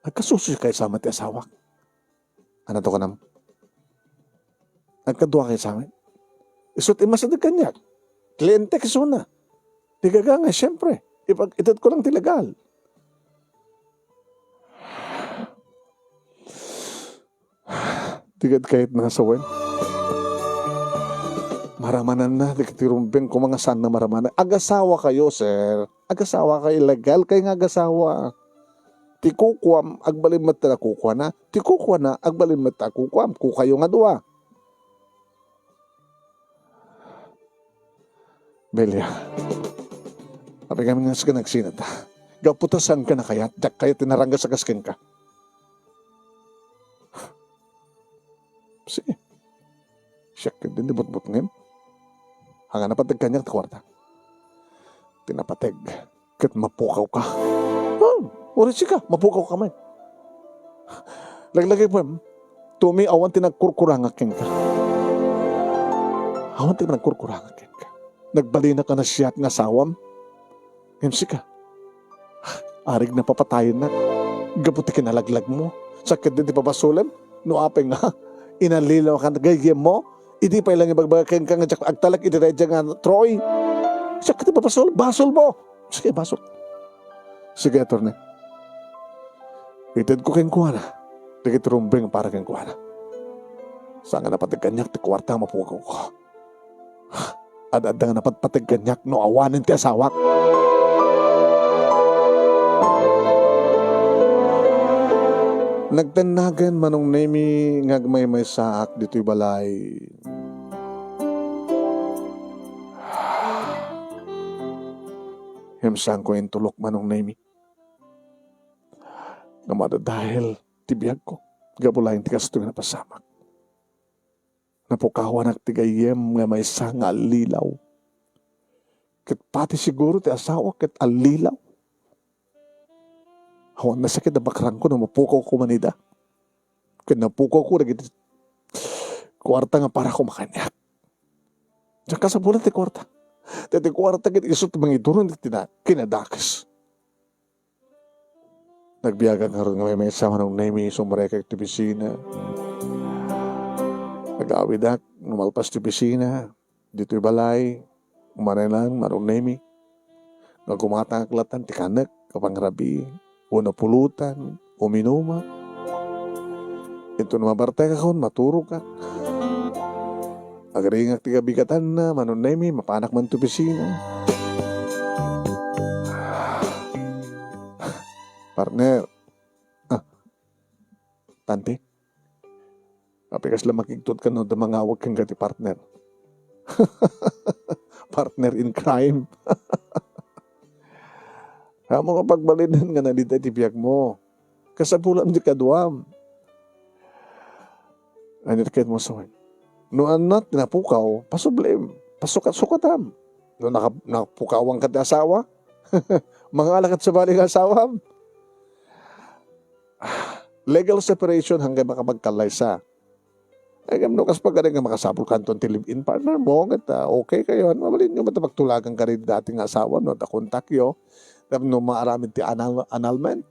agkasusuyo kay sama ti asawak. Ania to kunam? Agkadua kay sama. Isu't immasideg kaniak. Kliente isuna. Ti gagangay, siyempre. Ipag-, itedko lang ti legal. Di ket kayatna a sawen. Maramananna, dagiti rumbeng koma nga saanna maramananna. Agasawakayo, sir. Agasawakayo, legal kayo nga agasawa. Ti kukuam, agbalin met ta kukuana. Ti kukuana, agbalin met ta kukuam. Kukayo nga dua. Belia, apay kami nga sika nagsinata? Gapu ta saanka nakayat, diak kayat ti naranggas a kas kenka. Sige. Siak ketdin ti butbutngem. Ania, napateg kaniak ti kuarta? Ti napateg ket mapukawka. Hmm, uray sika, mapukawka met. Laglagipem, Tommy, awan ti nagkurkurangak kenka. Awan ti nagkurkurangak kenka. Nagbalinak a nasayaat nga asawam. Ngem sika, arik napapatayennak gapu ti kinalaglagmo. Sa ketdin ti pabasolem, no apay nga inallilaw ka gayyemmo, idi pay lang ibagbaga kenka nga diak agtalek iti daydiay nga Troy. Sa ketdin ti pabasol, basolmo. Sige, basol. Sige, attorney. Itedko kenkuana dagiti rumbeng para kenkuana. Saan nga napateg kaniak ti kuarta nga mapukawko. Ad-adda nga napatpateg kaniak no awanen ti asawak. Nagtennagan, Manong Nemi, nga agmaymaysaak ditoy balay. Ngem saanko intulok, Manong Nemi, nga madadael ti biagko gapu laeng ti kastoy nga napasamak. Napukawanak ti gayyem nga maysa nga allilaw. Ket pati siguro ti asawak ket allilaw. Awan nasakit a bakrangko no mapukawko man ida. Ket napukawko dagiti kuarta nga para koma kaniak. Diak kasapulan ti kuarta. Ta ti kuarta ket isu ti mangiturong ti na-, kinadakes. Nagbiagak ngarud nga maymaysa, Manong Nemi, sumrekak ti opisina. Agawidak, malpas ti opisina, ditoy balay, umanayan, Manong Nemi, nga gumatangak latta ti kanek, a pangrabii, wenno pulutan, uminumak. Inton mabartekakon, maturogak. Agringak ti kabigatanna, Manong Nemi, mapanak man ti opisina. Partner. Ah, Tante? Apay kasla makigtutkan no adda mangawag kenka ti partner? Partner in crime. Ammom a pagbalinen nga nalinteg ti biagmo. Kasapulam ti kaduam. Ania ti kayatmo a sawen? No ania ti napukaw, pasublim. Pasukat-sukatam. No naka-, napukawanka ti asawa, mangalakat sabali nga asawam. Legal separation, hanggang makapagkallaysa. Ay, ngem no kas pagari nga makasapul kanton ti live-in partner mo, ket, ah, okay kayo, ano, mabalinyo met a pagtulagan kadi dati nga asawa, no, ta kontakyo, tapno maaramid ti annul-, annulment.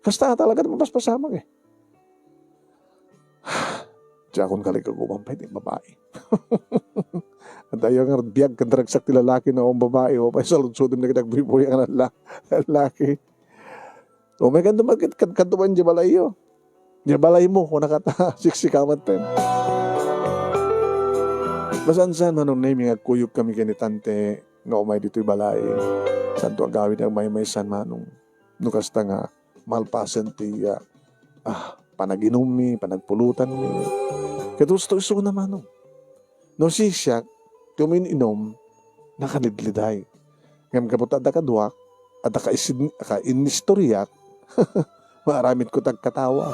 Kasta talaga, mapaspasamak, eh. Diakon kalikagumam pay ti babai. Adayo nga biag ken daragsak ti lalaki, no, ang babai, o, pay saludsodem dagiti agbuybuya nga lala-, lalaki. O, may kanto, kad-, kad-, kadto pay diay balayyo. Diay balaymo, kuna kata, siksikamat ten. Masansan, Manong Nemi, nga agkuyog kami ken ni Tante nga umay ditoy balay. Santo agawid nga maymaysan, Manong. No kasta nga malpasen ti, ah, ah, panaginummi, panagpulutanmi. Ket husto isuna, Manong. No sisiak, ti umin-inom, nakalidliday. Ngem gapu ta adda kaduak, adda kaisin-, kainistoriak, maaramidko ti agkatawa.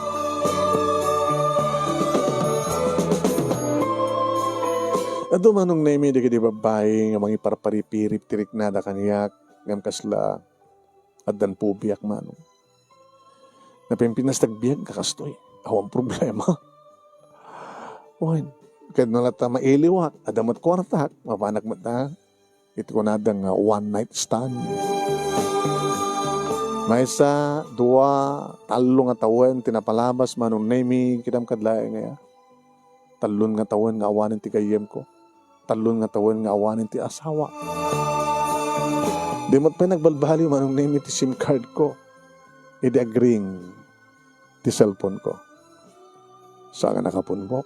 Adu, Manong Nemi, dagiti babbai nga mangiparparipirip ti riknada kaniak, ngem kasla addan pubiak, Manong. Napimpinas ti agbiag nga kastoy. Awan problema. Wen, ket no latta mailiwak, adda met kuartak, mapanak met ta iti kunada nga one night stand. Maysa, dua, tallo nga tawen ti napalabas, Manong Nemi, kitam kad laeng aya. Tallon nga tawen nga awanen ti gayyemko. Tallon nga tawen nga awanen ti asawa. Di met pay nagbalbaliw, Manong Nemi, ti SIM card ko idi agring ti cellphone ko. Saan nga nakapunbok?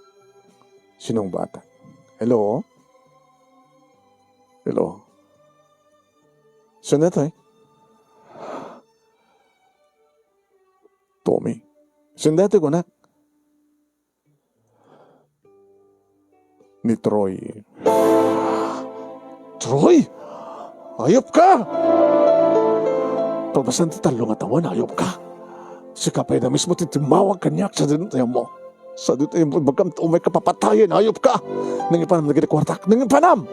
Sinong bata? Hello? Hello? Sino daytoy? Tommy. Sino daytoy, kunak? Ni Troy. Troy! Ayop ka! Pagpasan ti tallo nga tawen, ayop ka! Sika pay da mismo ti timmawag kaniak sa dintayan mo. Sa dintayan mo, ibagam ta umay ka papatayen, ayop ka! Nangipanam dagiti kuartak, nangipanam!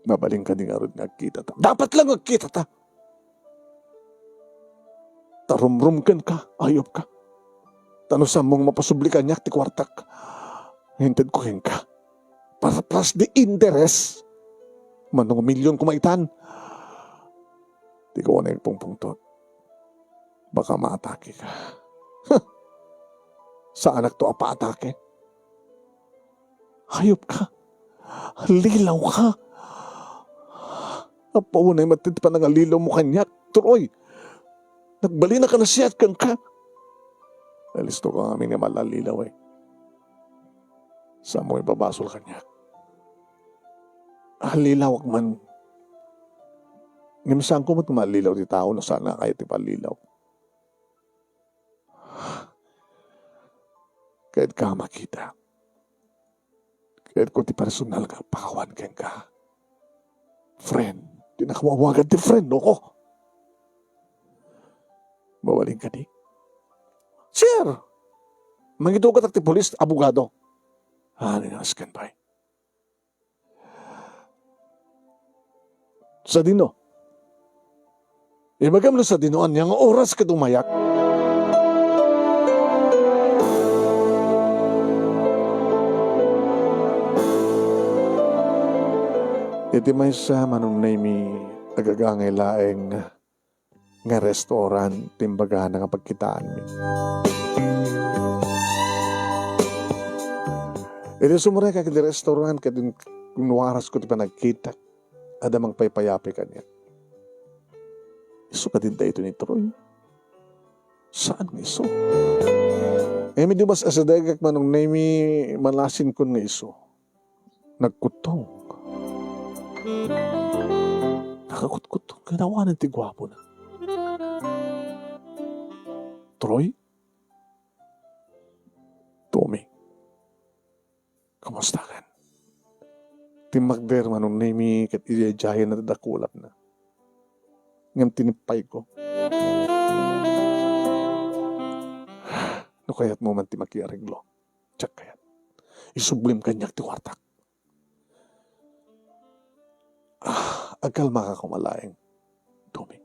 Mabalin kadi ngarud nga agkitata? Dapat lang agkitata! Ta rumrumken ka, ayop ka. Ta no saanmo nga mapasubli kaniak ti kuartak, intedko kenka. Para plus the interest. Mano nga milyon koma itan. Di ko unay agpungpungtot. Baka maatake ka. Huh! Saanakto a paatake. Hayop ka. Lilaw ka. Apaw, unay met ti panangalilaw mo kaniak, Troy. Nagbalin a kanasiat kenka. Alisto ka ngamin nga malalilaw, eh. Saanmo ipabasol kaniak? Allilawak man. Ngem saanko met nga mallilaw ti tao no saan nga kayat ti pallilaw. Kayat ka makita. Kayat ko ti personal nga pakawan kenka. Friend, di na ka mawagan ti friend, no ko. Mabalin kadi? Sir! Mangitugatak ti pulis, abogado. Ah, di na, standby. Sadino? Ibagam no sadino, ania nga oras ket umayak? Iti maysa, Manong Nemy, agagangay laeng nga restaurant ti imbagana nga pagkitaanmi. Idi sumrekak iti restaurant, ket in-, inwarasko ti panagkitak, adda mangpaypayapi kaniak. Isu kadi daytoy ni Troy? Saan nga isu? Ngem idi mas-asidegak, Manong Nemy, malasinkon nga isu. Nagkuttong. Nakakutkuttong. Kinawanan ti guapona. Troy? Tommy. Kumusta kan? Timmakder, Manong Nemy, ket idaydayaenna ti dakulapna. Ngem tinippayko. No kayatmo man ti makiareglo, diak kayat. Isublim kaniak ti kuartak. Ah, agkalmaka koma laeng, Tommy.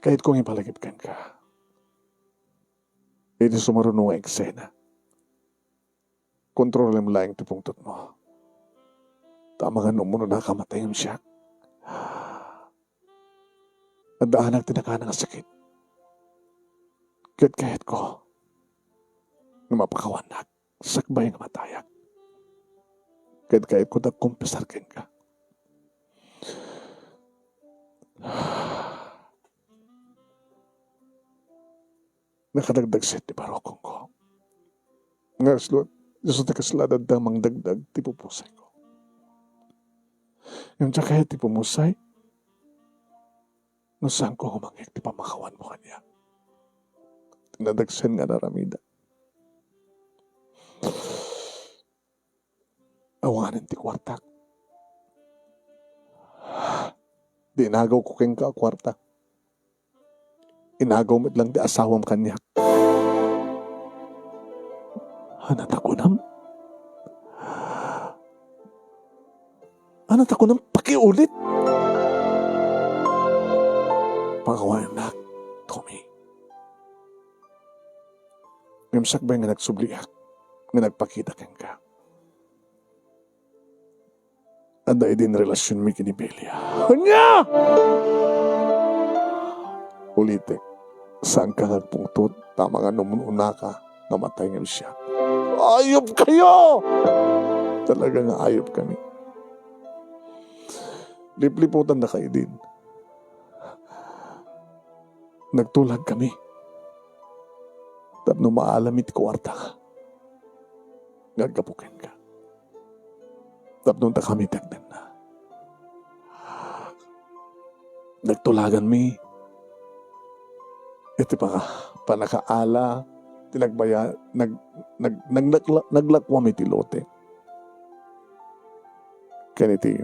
Kayatko nga ipalagip kenka. Iti sumaruno nga eksena, kontrolem laeng ti pungtotmo. Ta amangan no umuna nakamatayem siak. Addaanak ti nakana nga sakit. Ket kayatko nga mapakawannak sakbay nga matayak. Ket kayatko ti agkumpesar kenka. Nakadagdagset ti barukongko. Nga islo, isu ti kasla adda mangdagdag ti pupusayko. Ngem diak kayat ti pumusay no saanko nga mangngeg ti pammakawanmo kaniak. Ti nadagsen nga naaramida. Awanen ti kuartak. Di inagawko kenka a kuarta. Inagaw met lang ti asawam kaniak. Ania ta kunam? Ania ta kunam pakiulit? Pakawanennak, Tommy. Ngem sakbay nga nagsubliak nga nagpakita kenka, adda idin relasionmi ken ni Belia. Ania? Ulitek, saanka nga agpungtot, ta amangan no umuna ka nga matay ngem siak. Ayupkayo! Talaga nga ayupkami. Lipliputannaka idin. Nagtulagkami tapno maalami ti kuarta nga aggapu kenka. Tapno dakami ti agdenna. Nagtulaganmi iti paka-, pannakaala ti nagbaya-, nag-, nag-, nag-, nagla-, naglakuam iti lote. Ken iti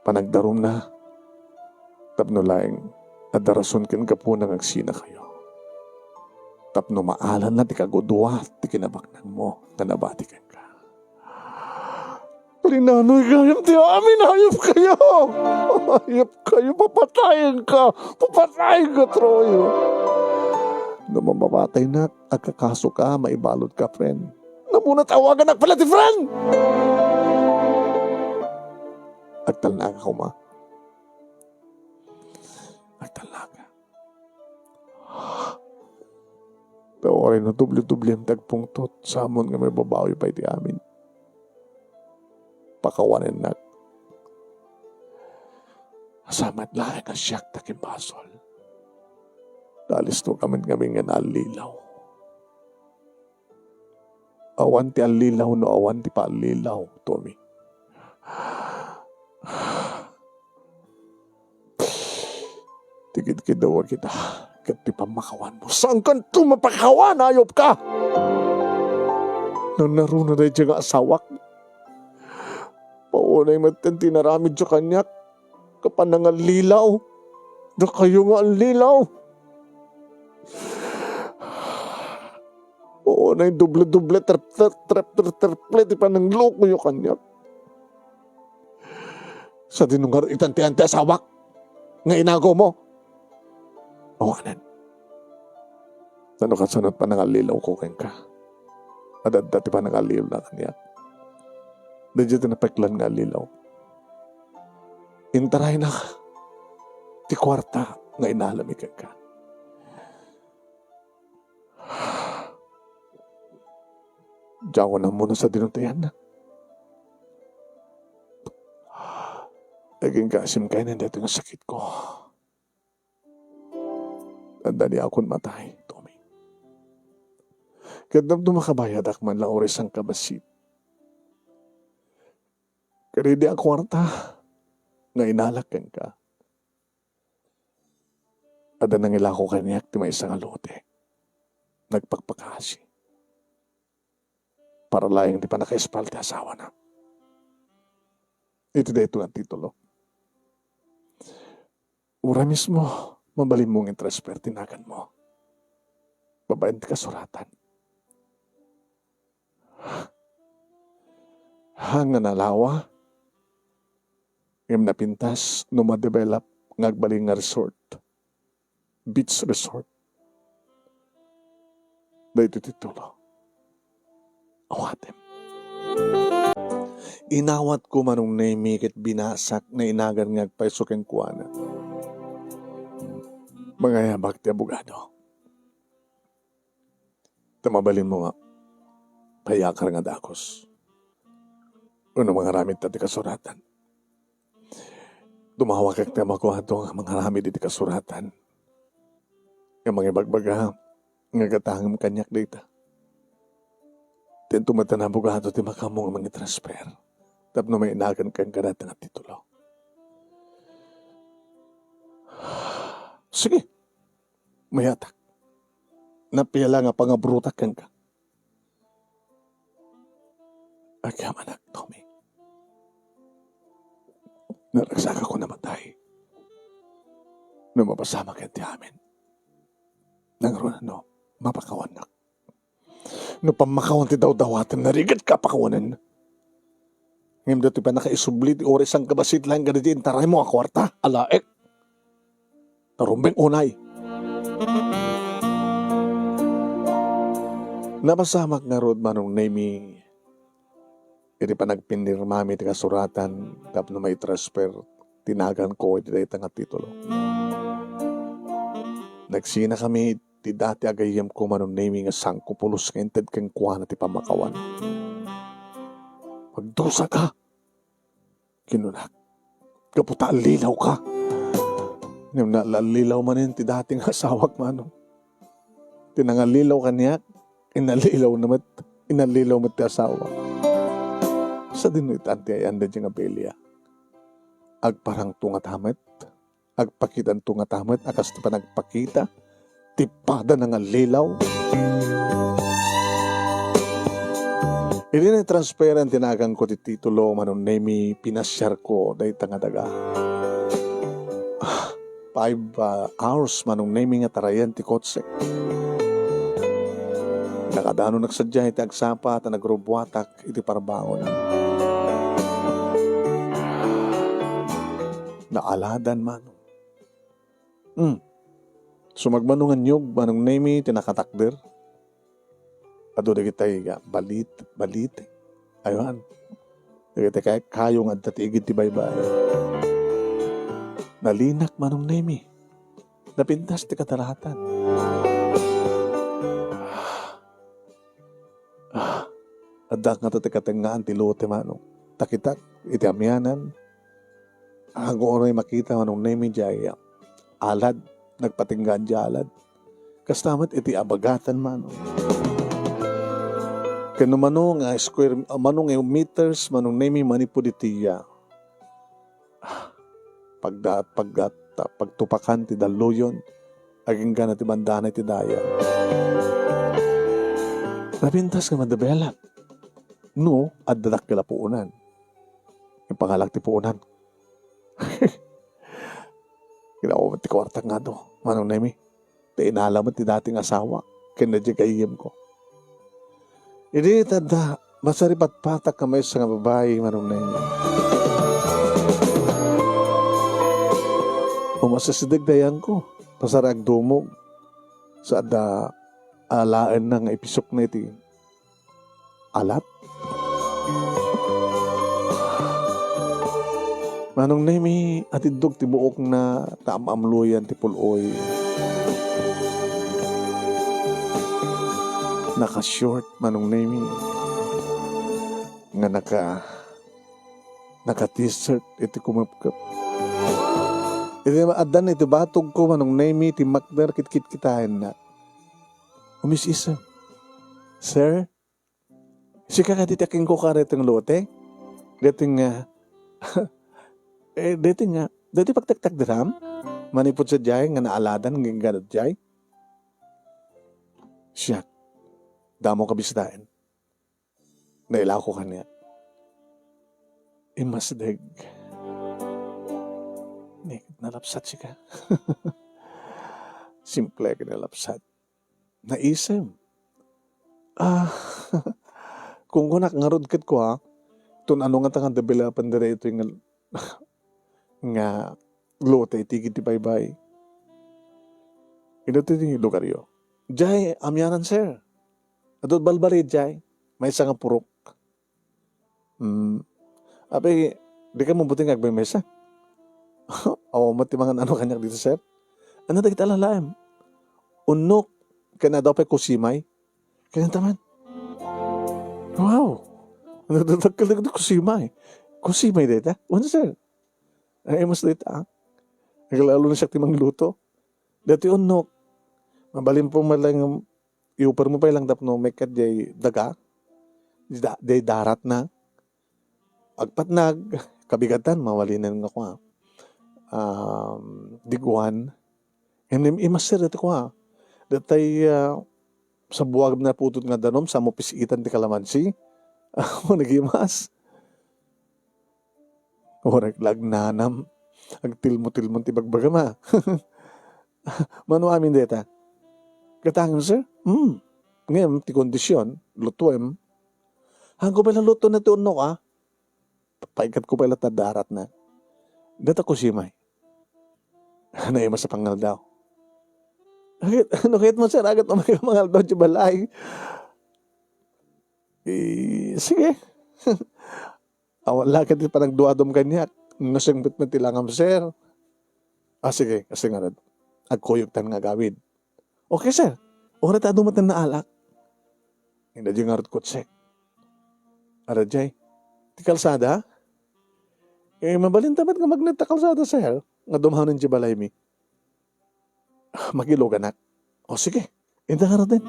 panagdarumna, tapno laeng adda rason ken gapuna nga agsinakayo. Tapno maalanna ti kagudua ti kinabaknangmo nga nabati kenka. Rinanoy gayam ti amin, ayupkayo! Ayupkayo, papatayenka! Papatayenka, Troy! No mamapataynak, agkakasoka, maibaludka, friend. Namuna tawagannak pala ti friend! Agtalnaka koma. Agtalnaka. Ta uray no doble-doblem ti agpungtot, sa ammom nga maibabawi pay ti amin. Pakawanennak. Sa met laeng a siak ti akinbasol. Nalisto ka met ngamin nga naallilaw. Awan ti allilaw no awan ti paallilaw, Tommy. Tikidkidawa kita ket ti pammakawanmo. Saankanto mapakawan, ayupka! Nanaruna daydiay nga asawak. Paunay metten ti inaramidyo kaniak. Kapan nga allilaw. Dakayo nga allilaw. Oo, nay doble-doble, trep-, trep-, trep-, trep-, triple ti pananglokoyo kaniak. Sadino ngarud itan ti anti asawak nga inagawmo? Awanen. Tano kasano ti panangallilawko kenka? Adda ti panangallilawna kaniak. Daydiay ti napeklan nga allilaw. Intarayna ti kuarta nga inalami kenka. Diakon ammo no sadino ti ayanna. Aginggasim kaynen daytoy nga sakitko. Adda diakon matay, Tommy. Ket no makabayadak man la uray sangkabassit. Ket idi a kuarta nga inalak kenka, adda nangilako kaniak ti maysa nga lote. Nagpakpakasi. Para laeng ti pannakaespal ti asawana. Iti daytoy nga titulo. Uray mismo, mabalinmo nga i-transfer ti naganmo. Babaen ti kasuratan. Ha nga nalawa, ngem napintas no ma-develop nga agbalin nga resort, beach resort. Daytoy ti titulo. Awatem. Inawatko manong Nemi ket binasak nainagan nga agpayso kenkuana. Mangayabak ti abogado. Ta mabalinmo nga payakar nga dagus. Wenno mangaramid ta ti kasuratan. Tumawagak ti amaguado nga mangaramid iti kasuratan. Nga mangibagbaga nga gatangem kaniak dayta. Daytoy met ti abogado ti makaammo nga mangitransfer tapno mainagan kenka dayta nga titulo. Sige, mayatak. Napia la nga pangabrotak kenka. Agyamanak, Tommy. Naragsakak a matay no mapasamak iti amin. Nangruna no mapakawannak. No pammakawan ti dawdawatem, narigatka a pakawanen. Ngem datoy pay nakaisubli ti uray sangkabassit laeng kadagiti intaraymo a kuarta, alaek. Narumbeng unay. Napasamak ngarud, Manong Nemy, iti panagpinirmami ti kasuratan tapno maitransfer ti naganko iti dayta nga titulo. Nagsinakami ti dati a gayyemko, Manong Nemy, nga sangko pulos nga inted kenkuana ti pammakawan. "Magdusaka," kinunak, "gapu ta allilawka." Ngem naallilaw manen ti dati nga asawak, Manong. Ti nangallilaw kaniak, inallilawna met, inallilaw met ti asawak. Sadino iti ay-ayaanda diay nga bilia? Agparangto ngata met, agpakitanto ngata met a kas ti panagpakita ti pada nangallilaw. Idi naitransferan ti naganko ti titulo, Manong Nemy, pinasiarko dayta nga daga. Ah, five, ah, hours, Manong Nemy, nga tarayan ti kotse. Nakadanonak sadiay ti agsapa ta nagrubbuatak iti parbangonan. Naaladan, Manong. Hmm. Sumagmamano nga niyog, Manong Nemy, ti nakatakder. Adu dagiti, ah, balit, balit. Aywan. Dagiti kay-, kayo nga adda ti igid ti baybay. Nalinak, Manong Nemy. Napintas ti kadaratan. Ah, adda ngata ti katengngaan ti lote, Manong. Ta kitak, iti amianan, aguray makita, Manong Nemy, diay alad, nagpatinggaan diay alad. Kasta met iti abagatan, Manong. Ken no mano nga square, mano nga meters, Manong Nemy, manipud iti, ah, pagda-, pagda-, pagtupakan ti dalluyon, agingga ti bandana iti dayag. Napintas nga ma-develop. No, adda dakkel a puonan. Ipangalak ti puonan. Kinawa met ti kuartak nga adu, Manong Nemy. Ta inala met ti dati nga asawak ken daydiay gayyemko. Idi ta adda, masaripatpatak nga maysa nga babai, Manong Neng. Umasideg ti ayanko, pasar agdumog. Sa adda alaenna nga ipisukna iti alat. Manong Nemi, atiddog ti buokna ta am-amloyan ti pul-oy. Naka-short, Manong Nemi, nga naka, naka-t-shirt iti kumepkep. Iti addan iti batogko, Manong Nemi, ti makder kitkitaenna. Umis-isem. Sir, sika kadi ti akingkuka daytoy nga lote? Daytoy nga, eh, daytoy nga, daytoy pagtaktakderam? Manipud sadiay nga naaladan nga inggana diay? Siak, damo kabisitaen. Nailako kaniak. Immasdeg. Ni, nalapsat sika. Simple ket nalapsat. Naisem. Ah, kunkunak ngarud ket kua, ton ano ngata nga developan daytoy nga, nga lote iti igid ti baybay. Ino ti lugaryo? Diay, amianan, sir. Adu balbaliw diay. Maysa nga purok. Hmm. Apay, dika mabuti nga agmaymaysa? Awan met ti mangan-ano kaniak dita, sir. Ania dagiti alalaem? Unnok, ken adu pay kusimay. Kaniataman. Wow! Nadadakkel dagiti kusimay. Kusimay dayta? Wen, sir. Ay, mas dayta, ah. Aglalo na siak ti mangluto. Daytoy unnok. Mabalin pay lang, iupermo pay lang tapno maikkad diay daga. Diay da-, diay daratna. Agpatnag, kabigatan, mabalinen nga kua. Um, diguan. Ngem immaster daytoy kua. Daytoy, ah, sa buag na putod nga danum, sa mapis-itan ti kalamansi. Awan nagimas. Uray la agnanam. Agtilmo-tilmo ti bagbagam, a. Mano amin dayta? Gatangem, sir? Hmm. Ngem, ti kondisyon, lutuem. Haanko pay la lutuenna ti unnok, a. Paikkatko pay la ta adda aratna. Dayta kusimay. Naimas a pangaldaw. Agit, no kayatmo, sir, agit umay ka mangaldaw idiay balay. Eh, sige. Awan la ket ti panagduadum kaniak. Nasingpet met ti langam, sir. Ah, sige, kasi ngarud. Agkuyogtan nga agawid. Okay, sir. Uray ta adu met naalak. Ina di ngarud kutsek. Ara jay. Ti kalsada? Eh, mabalinta met nga magnet ta kalsada, sir. Nga dumanen idiay balaymi. Magiloganak. O, sige. Inta ngaruden.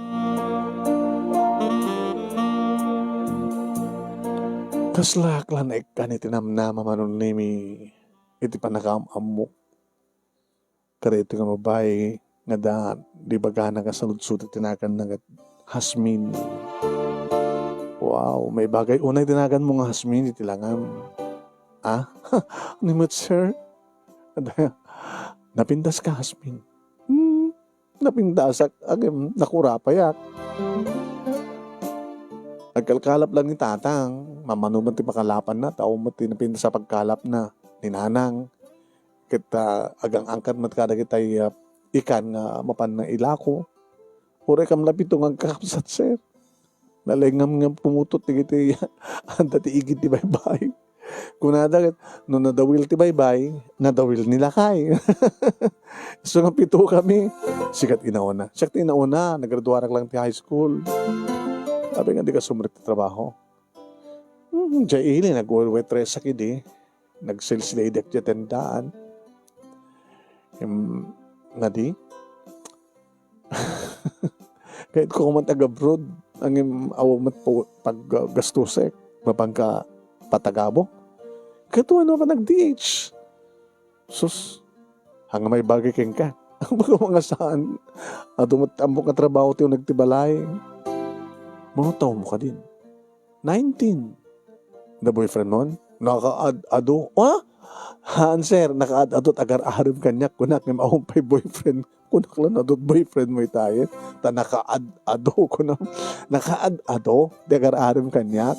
Kaslak la naikkan iti namnama, Manong Nemi, iti pannakaam-ammok. Kadaytoy nga babai nga adda di bagana nga saludsod iti naganna nga Hasmin. Wow, maibagay unay ti naganmo nga Hasmin iti langam. Ah? Ni met, sir? Napintas ka, Hasmin? Hmm, napintasak. Agem, nakurapayak. Agkalkalap lang ni Tatang. Mamano man ti pakalapanna, tao met ti napintas a pagkalapna ni Nanang. Ket, ah, agang-angkat met kadagitay, ah, ikan nga mapanna ilako. Uray kam la pito nga agkakabsat, sir. Nalengngam nga pumutot dagiti adda ti igid ti baybay. Kunada ket, no nadawil ti baybay, nadawil ni lakay. Isu nga pito kami. Siak ti inauna. Siak ti inauna, naggraduarak lang ti high school. Apay nga dika sumrek ti trabaho? Hmm, jay ili, nag-waitress ak idi. Nag-sales lady ak diay tendaan. Em, ngadi? Kayatko man ti ag-abroad, ngem awan met pa-, paggastusek, mapanka patagabo. Ket wen, mapan nag-D H. Sus, haan nga maibagay kenka. Baka mga saan. Adu met ammok nga trabaho ti uneg ti balay. Mano tawmo kadin? Nineteen. Da boyfriend mon? Nakaad-ado. Ah? Haan, sir, nakaad-ado ti agar-arem kaniak. Kunak, ngem awan pay boyfriend. Kunak lang, adu ti boyfriend mo itayen. Ta nakaad-ado, kunak. Nakaad-ado ti agar-arem kaniak.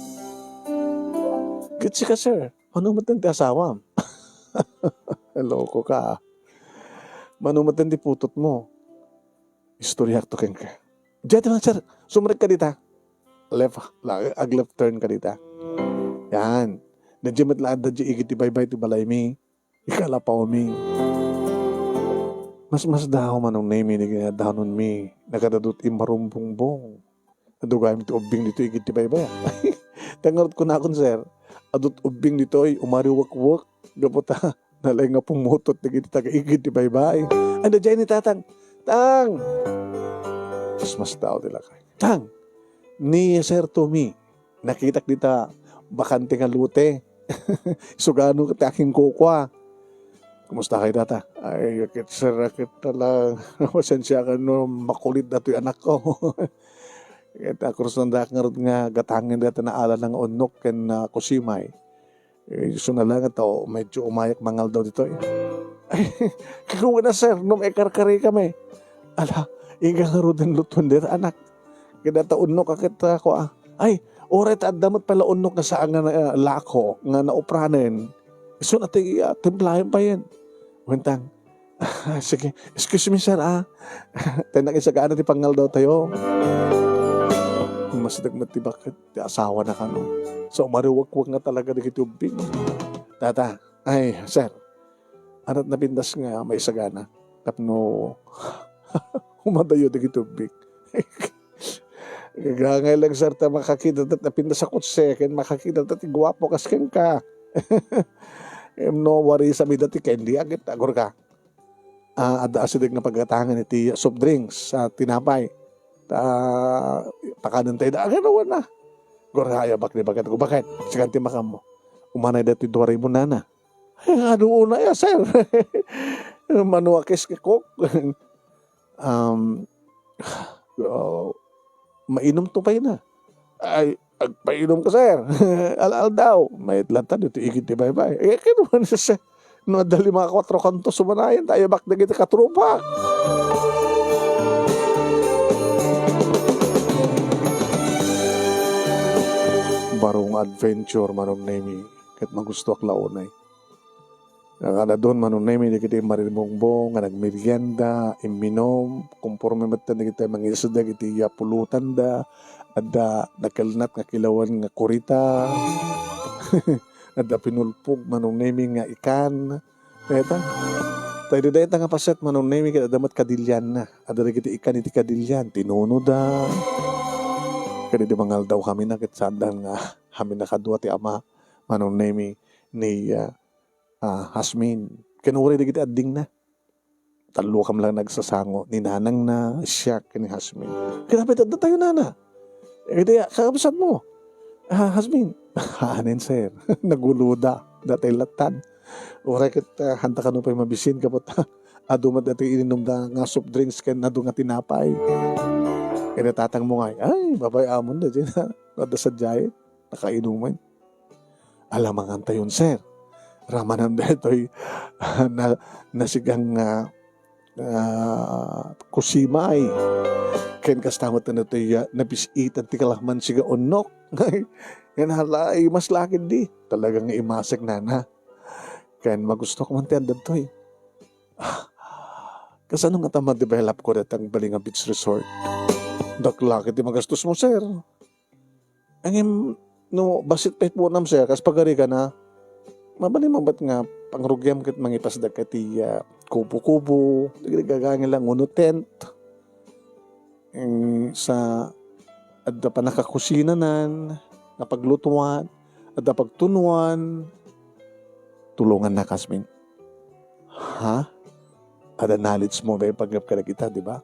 Ket sika, sir, mano met ti asawam? Loko ka. Mano met ti putotmo? Istoryak to kenka. Diay ti man, sir, sumrek ka dita. Left, la-, ag-left turn ka dita. Yan. Diay met la adda diay igid ti baybay ti balaymi. Ikalapawmi. Masmasdaaw, Manong Nemi, dagiti danonmi. Nagad-adu ti immarumbungbong. Adu gayam ti ubbing ditoy igid ti baybay. Ti ngarud kunakon, sir, adu ti ubbing ditoy, umariwekwek. Gapu ta nalaing nga pumutot dagiti taga-igid ti baybay. Ania diay ni Tatang? Tang! Masmasdaaw ti lakay. Tang! Ni Sir Tommy, nakitak dita bakante nga lote. Isugano ti akinkukua. Kumusta kay data? Ay, ket, sir, ket ta lang. Pasensiakan no makulit datoy anakko. Ket, ah, krusnandak ngarud nga gatangen data naala nga unnok ken, ah, kusimay. Eh, isu na lang ito, medyo umayak mangaldaw ditoy. Ay, kakuana, sir, no maikarkari kami. Ala, iga ngaruden lutuen dita, anak. Ket data unnok a ket, ah, kua. Ay, uray ta adda met pala unnok nga saan nga na-, lako nga naupranen. Isu na ti, ah, timplaen payen. Wentang, "Ah, sige. Excuse me, sir, ah. Tay nakisagana ti pangaldaw tayo." Masdek met ti baket ti asawana kano. Sa umariwekwek nga talaga dagiti ubbing. Tata, ay, sir. Anat napintas nga maisagana. Tapno umadayo dagiti ubbing. Gagangay lang, sir, ta makakita ta napintas a kotse, ken makakita ta ti guapo kas kenka. Em, no, warisam ida ti candy, agit, agor ka. Ah, adda asideg nga paggatangan iti soft drinks, ah, tinapay. Ta, pakanen tayo da, agad na. Gora, ay, bakit, bakit, bakit? Sikan ti makam mo. Umanay da ti dua ribu nana. Ay, ano una ya, sir? Manuakis ka, kok? Um, oh, mainom to pay na. Ay, Agpainumka, sir. Al-aldaw. Mayat latta ditoy igid ti baybay. Eh, kano man, sir? No adda lima a kuatro kanto, sumanayen, ta ayabak dagiti katropak. Baro nga adventure, Manong Nemi, ket magustoak la unay. Nga kanadon, Manong Nemi, dagiti marimbungbong nga nagmerienda, imminum, konforme metten dagiti mangisdeg iti, ah, pulotanda, adda nakelnat nga kilawen nga kurita, adda pinulpog, Manong Nemi, nga ikan. Dayta. Tay dayta nga paset, Manong Nemi, ket adda met kadilianna. Adda dagiti ikan iti kadilian, tinunoda. Ket idi mangaldaw kami na, ket saandan nga amin a kadua ti ama, Manong Nemi, ni, ah, ah, Hasmin. Ken uray dagiti addingna. Tallo kam lang nagsasango, ni nanangna, siak, ken ni Hasmin. Kinapit adda tayo, nana. Iti kakabsat mo. Ah, Hasmin. Anen, sir. Naguloda. Datay lattan. Uray ket, ah, handa kano pay mabisin kapot adu met dati ininumda nga soft drinks ken adu nga tinapay. Ken ni tatang mo ngay, ay, babay amon da dyan. Adda sadiay. Nakainuman. Alamangantayon, sir. Ramanan daytoy, na, nasigang nga, ah, kusimay. Ken kasta met daytoy, ah, nabis-itan ti kalamansi nga unnok. Ken hala, imas la ketdi. Talaga nga imasek, nana. Ken magustok man ti andadtoy. Kasano nga ta ma-develop ko dayta nga bali nga beach resort? Dakkel ket ti magastos mo, sir. Ngem no bassit pay punam, sir, kas pagari ka na, mabalin mo met nga pangrugiam ket mangipasdek iti, ah, kubo-kubo, dagiti gagangel lang wenno tent. Em, sa adda pannakakusinanan nga paglutuan, adda pagtunuan, tulongannak, Hasmin. Ha? Adda knowledge mo pay pagngep kadagita, di ba?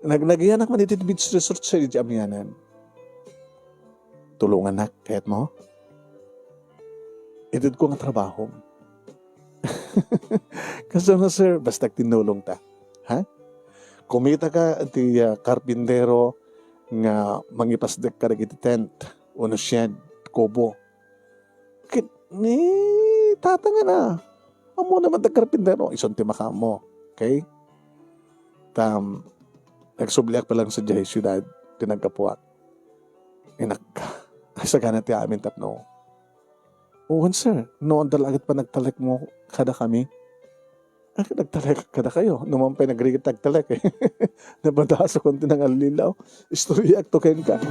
Nag-, nagiyanak man iti beach resort, sir, iti amianan. Tulongannak, kayat mo? Itedko nga trabahom. Kasano, sir? Basta agtinnulong ta. Ha? Kumita ka ti, ah, karpintero nga mangipasdek kadagiti tent, wenno shed, kubo. Ket ni tatang na, ammona man ti karpintero, isun ti makaammo. Okay? Ta, nagsubliak pay lang sadiay siudad, ti naggapuak. Inak, ay, sagana ti amin tapno. Wen, sir, no adda la ket panagtalekmo kadakami. Ay, nagtalek kadakayo. No man pay nagrikit ti agtalek, eh. Napadasakon ti nangallilaw. Istoryaak to kenka.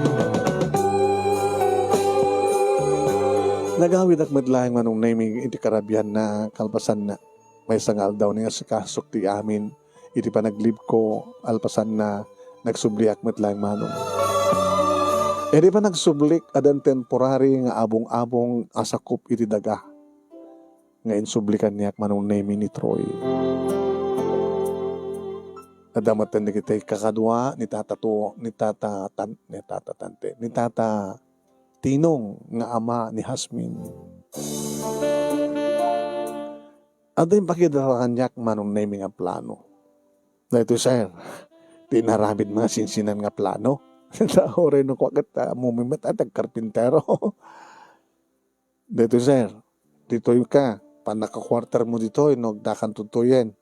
Nagawidak met laeng, Manong Nemi, iti karabianna, kalpasanna. Maysa nga aldaw nga inasikaso ti amin iti panaglibko, kalpasanna, nagsubliak met laeng, Manong. Idi panagsublik, addan temporary nga abong-abong a sakup iti daga nga insubli kaniak, Manong Nemi, ni Troy. Adda metten dagiti kakadua ni Tata to, ni Tata Tan-, ni Tata Tante, ni Tata Tinong nga ama ni Hasmin. Adda impakidara kaniak, Manong Nemi, nga plano. Daytoy, sir, ti inaramid nga sinsinan nga plano. Ta uray no kua ket, ah, ammom met, ah, ti agkarpintero. Daytoy, sir, ditoy ka, pannaka-quarter mo ditoy no agdakan tudtoyen.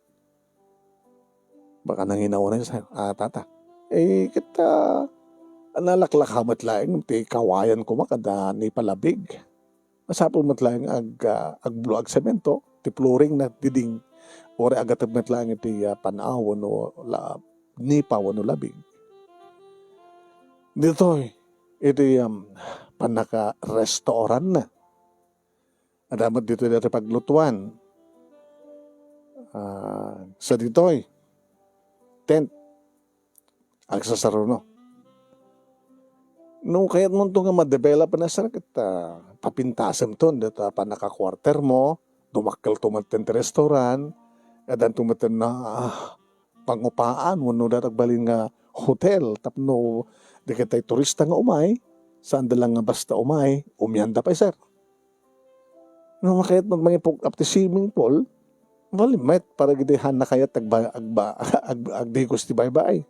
Baka nanginaw na, sir. Ah, tata. Eh, ket, ah, nalaklaka met laeng ti kawayan koma kada ni palabig. Masapul met laeng ag-, ah, agblo, agsemento, ti flooring na diding, uray agateb met laeng iti, ah, pan-aw wenno la-, nipa wenno labig. Ditoy, iti, um, pannaka-restaurant na. Adda met ditoy dati paglutuan. Ah, sa ditoy, tent. Agsasaruno. No kayatmonto nga ma-develop na, sir, ket, ah, papintasemton dayta pannaka-quarter mo, dumakkelto met ti restaurant, addanto met na, ah, pangupaan wenno dayta agbalin nga hotel tapno dagitay turista nga umay, saanda lang nga basta umay, umianda pay, sir. No makayat met mangipug-up ti swimming pool, malimmet para gidi haanna kayat agba-, agba-, ag-, agdigos ti baybay.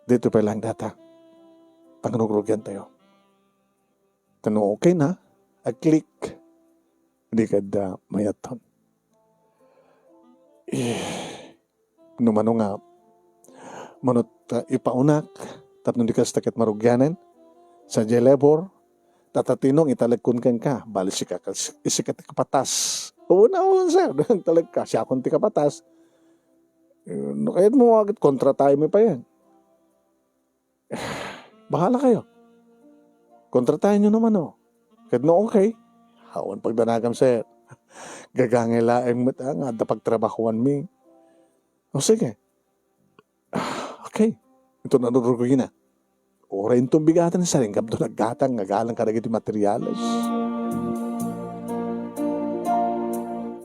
Dito pa lang data. Pangrugrugiantayo. Ta no okay na, a-click, di kadda mayatton. Eh, no mano nga, mano ta ipaunak, tapno di kasta ket marugianen, sa Jelebor, tatatinong italagkon kenka, bali sika, isika ti kapatas. Oo na, oo, sir, talagka, siakon ti kapatas. Eh, no kayat mo, agad kontra tayo may pa yan. Bahala kayo. Kontratayan nyo naman, oh. Ket no okay, awan pagdanagam, sir. Gagangay laeng met, ah, nga adda pagtrabahoanmi. O sige. Ah, okay. Ito na rurugi na. Uray inton bigaten, sir, inggapto naggatang nga galang kadagiti materials.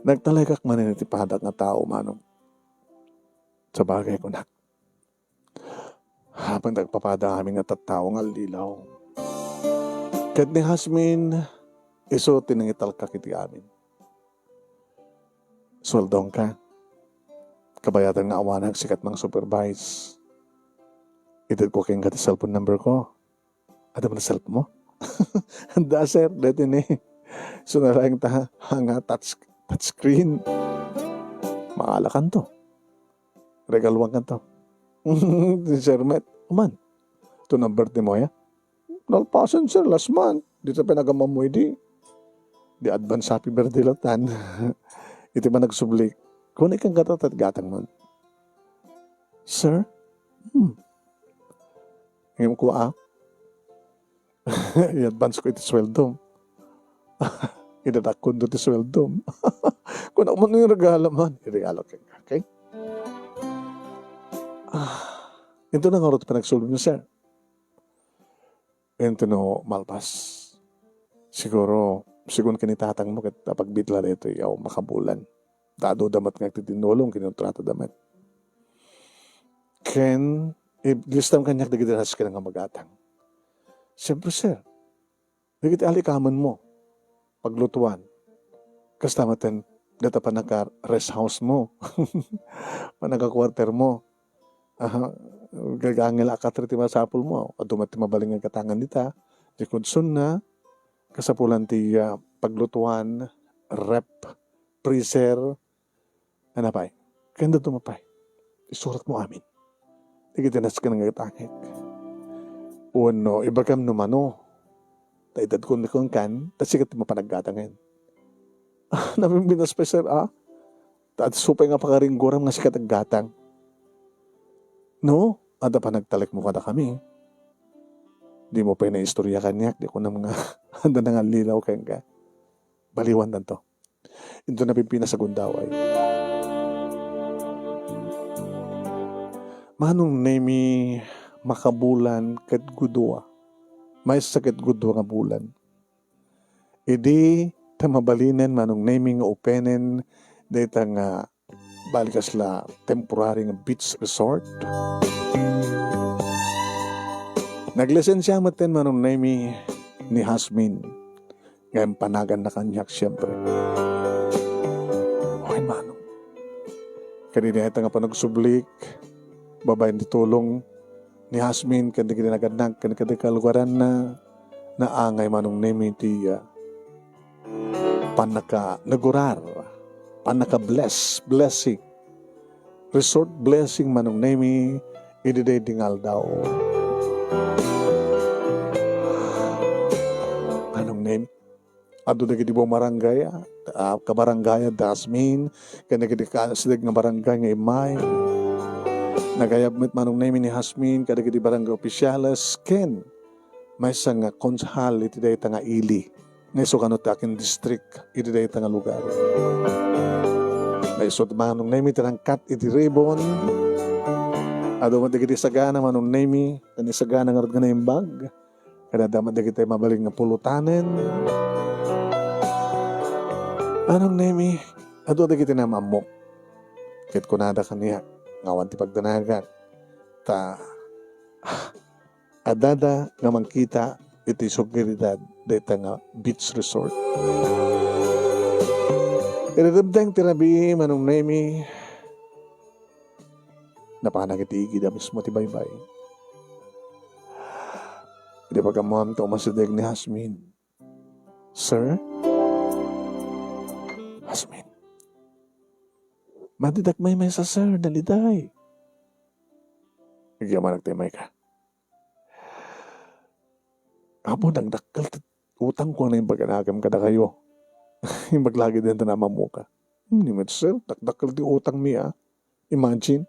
Nagtalekak manen iti padak nga tao, manong. Sabagay, kunak. Apan nagpapada amin nga tattao nga allilaw. Ket ni Jasmine, isu ti nangitalkak iti amin. Sueldongka. Kabayadan nga awanak, sikat mang supervise. Itedko kenka ti cellphone number ko. Adda man cellphone mo? Adda, sir. Dati ni. So na lang ta, nga touch, touch screen. Maalakan to. Regaluan kanto. Sir Met, man. Ito na birthday mo, ya? Nalpasen, sir, last month. Di ta pinagaman mo, idi. Di advance happy birthday latan. Iti man nagsubli. Kung ikan gata, gatang man. Sir? Hmm. Ngayon ko, ah. I-advance ko iti sweldom. Idadakon do ti sweldom. Kung ako man yung regalo man, iregalo ka, okay? Ah, ito na nga rin panagsulong niya, sir. Ito no, malpas. Siguro, sigun kanitatang mo, kat apagbitla dito, yaw, makabulan. Dado damat nga ti tinulong, kinontrata damat. Ken, i-, listam kaniak dagiti nasken nga magatang. Siyempre, sir, dagiti alikamen mo, paglutuan. Kasta maten, data panaka rest house mo, panaka quarter mo. Aha, gagangil a katri ti masapul mo. Adu met ti mabalin nga gatangan dita. Di kudsunna, kasapulan ti, ah, paglutuan, rep, freezer, Ana pay? Kanda dumapay. Isurat mo amin. Dagiti nasken nga gatangek. Wenno, ibagam no mano. Ta itedkon ni kunkan, ta sikat ti mapanaggatangen. Napimpinas pay, sir, a? Ta adda pay nga pakaringgoram nga sikat aggatang. No, adda panagtalek mo kadakami. Di mo pay naistorya kaniak, di ko na mga adda nangallilaw kenka. Baliwan tanto. Into napimpinas a gundaway. Manong Nemi, makabulan ket gudua. Maysa ket gudua nga bulan. Idi ta mabalinen, Manong Nemi, nga openen dayta nga bali kasla temporary nga beach resort. Naglisensia metten, Manong Nemi, ni Jasmine. Ngem panaganna kaniak, siempre. Okay, manong. Kanina ita nga panagsublik, babaen ti tulong ni Jasmine, ken dagiti nagannak, ken kadagiti kalugaranna, naangay, Manong Nemi, ti, ah, pannaka-, nagurar, pannaka-bless, blessing. Resort blessing, Manong Nemi, idi daydi nga aldaw. Manong Nemi, adu dagiti bumarangay, ah, kabarangay a Dasmin, ken dagiti kasideg nga barangay nga immay. Nagayab met, Manong Nemi, ni Jasmine kadagiti barangay opisyales ken maysa nga konsehal iti dayta nga ili. Nga isu kano ti akin district iti dayta nga lugar. Nga isu ti Manong Nemi ti nangkat iti ribbon. Adu met dagiti sagana, Manong Nemi, ken ni sagana ngarud nga naimbag. Ken adda met dagiti mabalin nga pulutanen. Manong Nemi, adu dagiti namammok. Ket kunada kaniak, nga awan ti pagdanagak. Ta, Addada nga mangkita iti seguridad dayta nga beach resort. Iti dimteng ti rabii, Manong Nemi, napanak iti igid a mismo ti baybay. Di ba kamam ta umasideg ni Hasmin? Sir? Hasmin. Madidak may may sa sir, daliday. Agyamanak ti may ka. Apo, nagdakkel ti utang ko nga imbag a nakem kadakayo. Imbag lagi din ta namamuka. Hmm, ni met, sir, dakdakkel ti utang mi, ah. Imagine,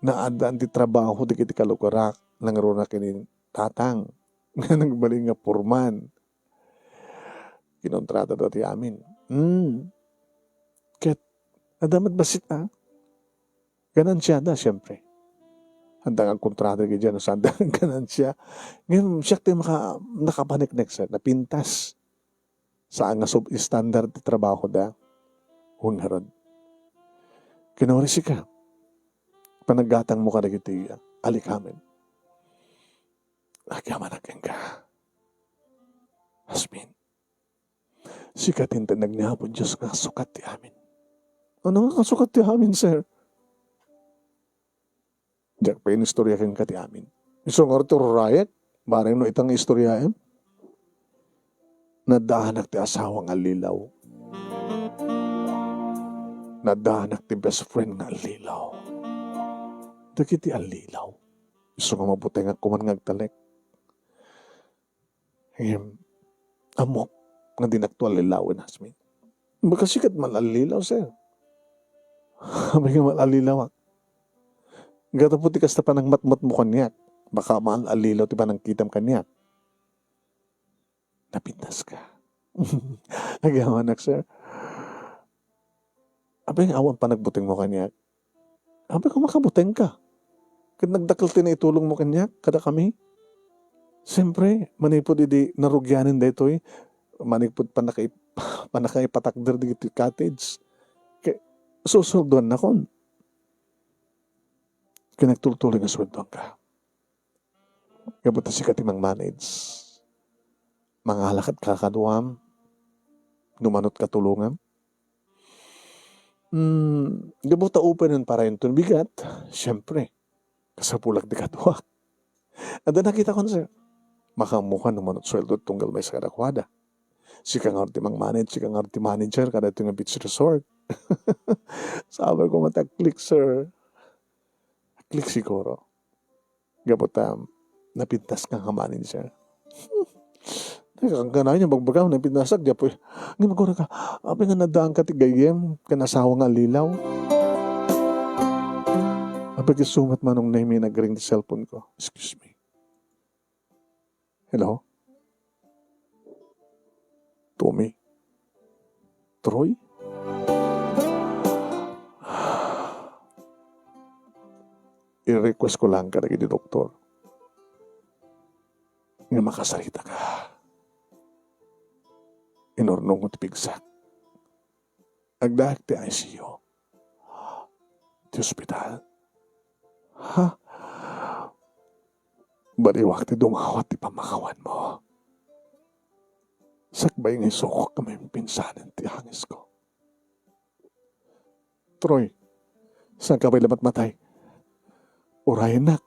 naaddaan ti trabaho dagiti kalugarak, nangruna ken ni tatang. Nga nagbalin nga purman. Kinontrata da ti amin. Hmm. Ket, adda met bassit, ah. Ganansia da, siyempre. Adda nga kontrata dagiti ano, saan da ganansia. Ngayon, siak ti maka-, nakapaneknek, sir, napintas. Saan nga sub-standard ti trabaho da. Wen ngarud. Kinuri sika. Panaggatang mo kadagiti alikamen. Agyamanak kenka. Hasmin. Sika ti intendek ni Apo Dios nga sukat ti amin. Ano nga sukat ti amin, sir? Diak pay inistorya kenka ti amin. Isu ngarud ti ururayek, bareng no ita nga istoryaem. Naddaanak ti asawa nga allilaw. Naddaanak ti best friend nga allilaw. Dagiti allilaw. Isu nga mabutengak koman nga agtalek. Ngem, ammok nga dinakto allilawen, Hasmin. Baga sika ti mal-allilaw, sir. Apay nga mal-allilawak? Gapu ti kasta panangmatmatmo kaniak, baka mal-allilaw ti panangkitam kaniak. Napintaska. Agyamanak, sir. Apay nga awan panagbutengmo kaniak? Apay nga makabutengka? Ket nagdakkel ti naitulongmo kaniak, kadakami. Siyempre, manipud idi narugianen daytoy, manipud pannaka-, pannakaipatakder dagiti cottage, ket susueldoannakon. Ket nagtultuloy nga sueldoanka. Gapu ta sika ti mangmanage. Mangala ket kakaduam, no manot katulongam. Hmm, gapu ta upenen para inton bigat, siyempre, kasapulak ti kaduak. Adda nakitakon, sir. Makaammokan no manot sueldo tunggal maysa kadakuada. Sika nga ti mangmanage, sika nga ti manager kadaytoy nga beach resort. Sabi ko, mata click, sir. Click siguro. Gapu ta, napintaska nga manager. Nagkakangkanayon yung bagbagam, napintasak, di apoy. Ngem agura ka, apay nga naddaanka ti gayyem, ken asawa nga allilaw. Apay, ket sumat manong Nemi nagring ti cellphone ko. Excuse me. Hello? Tommy? Troy? I-request ko lang kadagiti doktor nga makasarita ka. Inurnong ti pigsak. Agdaak ti I C U. Ti ospital. Ha? Baliwak ti dumawat ti pamakawanmo. Sakbay nga isukok nga maipinsanen ti angesko. Troy, saanka pay la matmatay? Urayennak.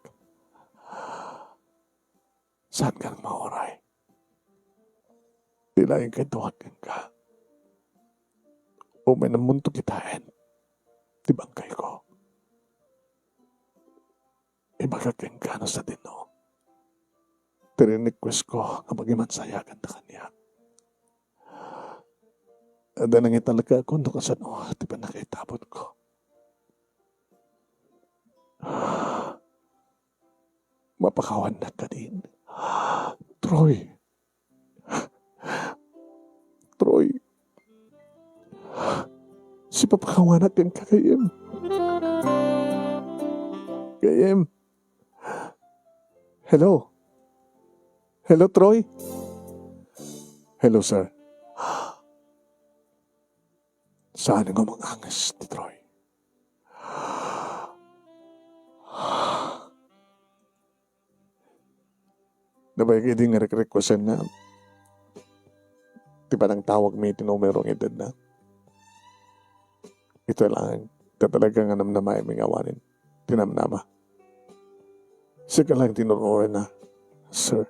Saanka nga mauray? Ti laeng kaduak kenka. Umayen ammonto kitaen ti bangkayko. Ibagak kenka no sadino ti rin-request ko nga pagimansayaganta kaniak. Adda nangitalekakon no kasano ti pannakaitabonko. Mapakawannak kadin? Troy. Troy. Sipapakawanak kenka, gayyem. Gayyem. Hello? Hello, Troy? Hello, sir. Saan nga manganges ti Troy? Nabayag idi nga rek-requestanna ti panangtawagmi iti numero nga itedna. Ita laeng, ta talaga nga namnamaenmi nga awanen ti namnama. Sika laeng ti inur-uray na, sir.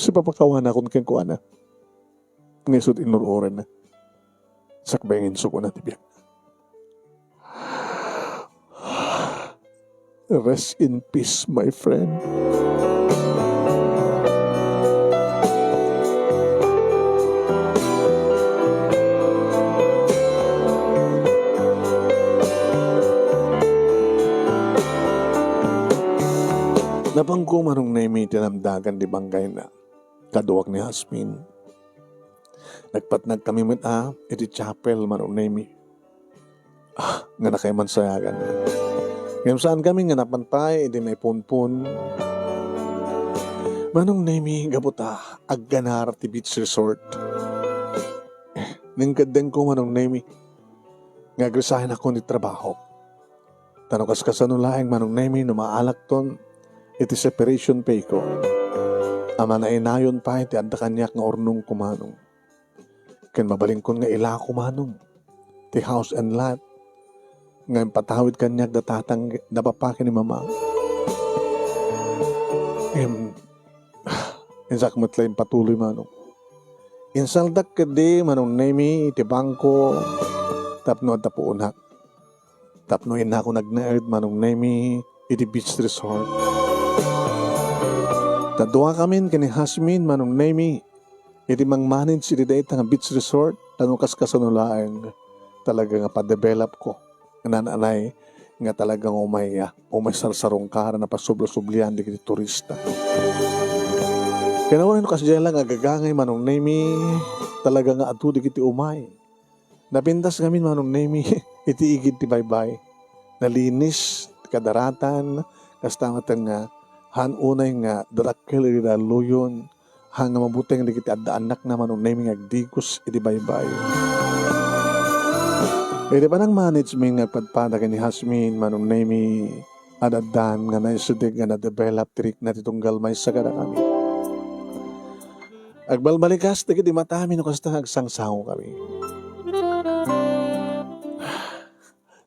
Sipapakawanakon kenkuana. Nga isut' inur-urenna. Sakbay nga insukona ti biag. Rest in peace, my friend. Napanko, Manong Nemy, ti namdagan di banggayna. Kaduak ni Jasmine. Nagpatnag kami met a iti chapel, Manong Nemy. Ah, nga nakaimansayagan. Ngem saan kami nga napan pay iti maipunpon. Manong Nemy, gapu ta agganar ti beach resort. Ningkeddengko, Manong Nemy, nga agresign ako ti trabaho. Ta no kaskasano laeng, Manong Nemy, no maalakton iti separation pay ko, a manainayon pay ti adda kaniak nga urnongko, Manong. Ken mabalinkon nga ilako, Manong, ti house and lot nga impatawid kaniak da tatang, da papa ken ni mama. Em, insak met la impatuloy, Manong. Insaldak ketdi, Manong Nemy, iti bangko tapno adda puonak. Tapno innakon agnaed, Manong Nemy, iti beach resort. Ta duakamin ken ni Jasmine, Manong Nemy, iti mangmanage iti dayta nga beach resort, ta no kaskasano laeng, talaga nga pa-develop ko. Naan-anay nga talaga nga umay, ah, umay sarsarungkar a napasubli-sublian dagiti turista. Ken awan no kasdiay la nga agagangay, Manong Nemy, talaga nga adu dagiti umay. Napintas ngamin, Manong Nemy, iti igid ti baybay. Nalinis ti kadaratan, kasta met nga haan unay nga dadakkel iti dalluyon, haan nga mabuteng dagiti adda annakna, Manong Nemy, nga agdigos iti baybay. Iti panang-management nga agpadpada ken ni Jasmine, Manong Nemy, ad-addan nga naisideg nga na-develop ti rikna ti tunggal maysa kadakami. Agbalbalikas dagiti matami no kasta nga agsangsango kami.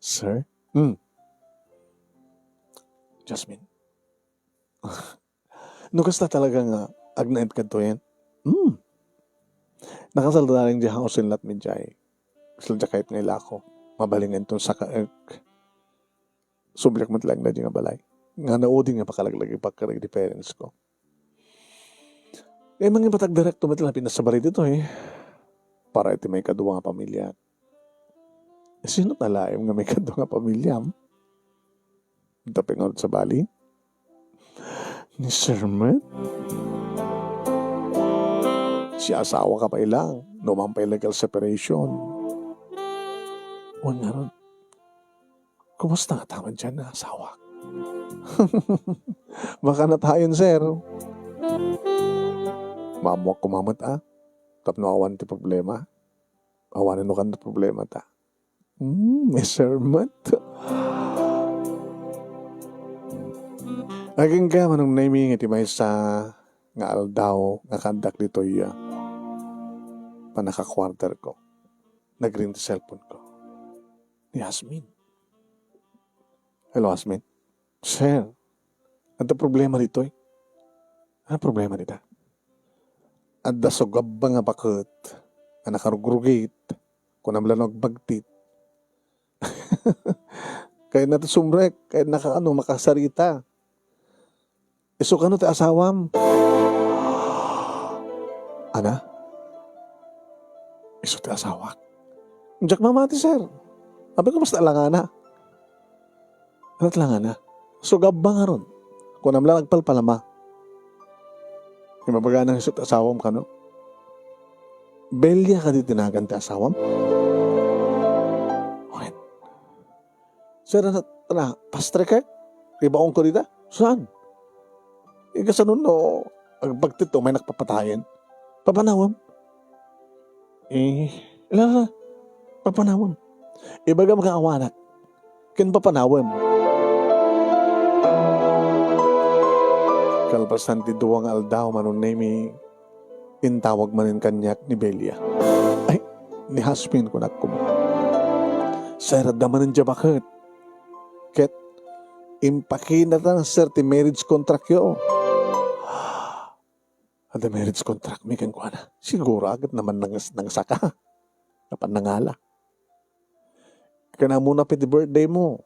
Sir? Hmm. Jasmine. No kasta talaga nga agnaed kadto yan? Hmm. Nakasalda laeng di house and lot mi jay. Kasla diay kayat nga ilako. Mabalin nga inton sakaek. Subliak met laeng daydi nga balay. Nga naudi nga pakalaglagipak kadagiti parents ko. Kay mangibatak direct to met laeng pinasabali ditoy. Para iti maikadua nga pamilya. Sino ta laeng nga maikadua nga pamilya? Tapno ngarud sabali? Ni Sir met? Si asawa ka pay lang, no man pay legal separation. Wen ngarud, kumusta nga taman diay nga asawa? Baka natayon, sir. Maammoak koma met, a. Tapno awan ti problema. Awanen no kano problema ta. Hmm, may sermon to. Agingga, Manong Nemy, nga iti maysa nga aldaw nga kaaddak ditoy, ah, panaka-quarter ko. Nagring ti cellphone ko. Ni Jasmine. Hello, Jasmine. Sir, adda problema ditoy. Ano problema dita? Adda sugabba nga baket nga nakarugrugit, kunam la no agbagtit. Kayatna ti sumrek, kayatna kaano, makasarita. Isu kano ti asawam? Ana? Isu ti asawak. Diak mamati, sir. Abi ko, basta alangana. Ket langana. Sugabba ngarud. Kunam la nagpalpalama. Imabagana nga isu ti asawam kano. Belia kadi ti nagan ti asawam? Wen. Sir, ano, ano, pastrek? Ibaon ko dita? Saan? Ika saan no, agbagtit umay nakpapatayen. Papanawem. Eh, ala, ala, papanawem. Ibagam nga awanak. Ken papanawem. Kalpasan ti dua nga aldaw, Manong Nemy, intawag manen kaniak ni Belia. Ay, ni Jasmine, kunak koma. Sir, adda manen diay baket. Ket impakinatan, sir, ti marriage contract yo. Adda marriage contract mi kenkuana. Siguro, agat naman nangas-, nangsaka. Napan nangala. Kanamunna pay ti birthday mo.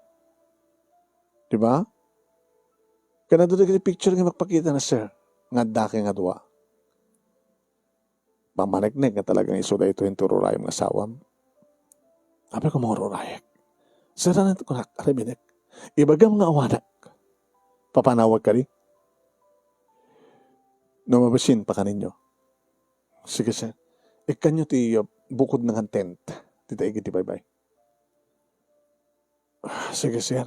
Di ba? Kanaduda ti picture nga makpakita na, sir, nga adda kay nga dua. Mamaneknek nga talagang isu daytoy ti rurayem nga asawam. Apay ko, mangururayek. Sir, ano ito kunak? Araminek. Ibagam nga awanak. Papanawag kadi? No mabasin, pakaninyo. Sige, sir. Ikkanyo ti, uh, bukod nga tent. Dita iti baybay. Ah, sige, sir.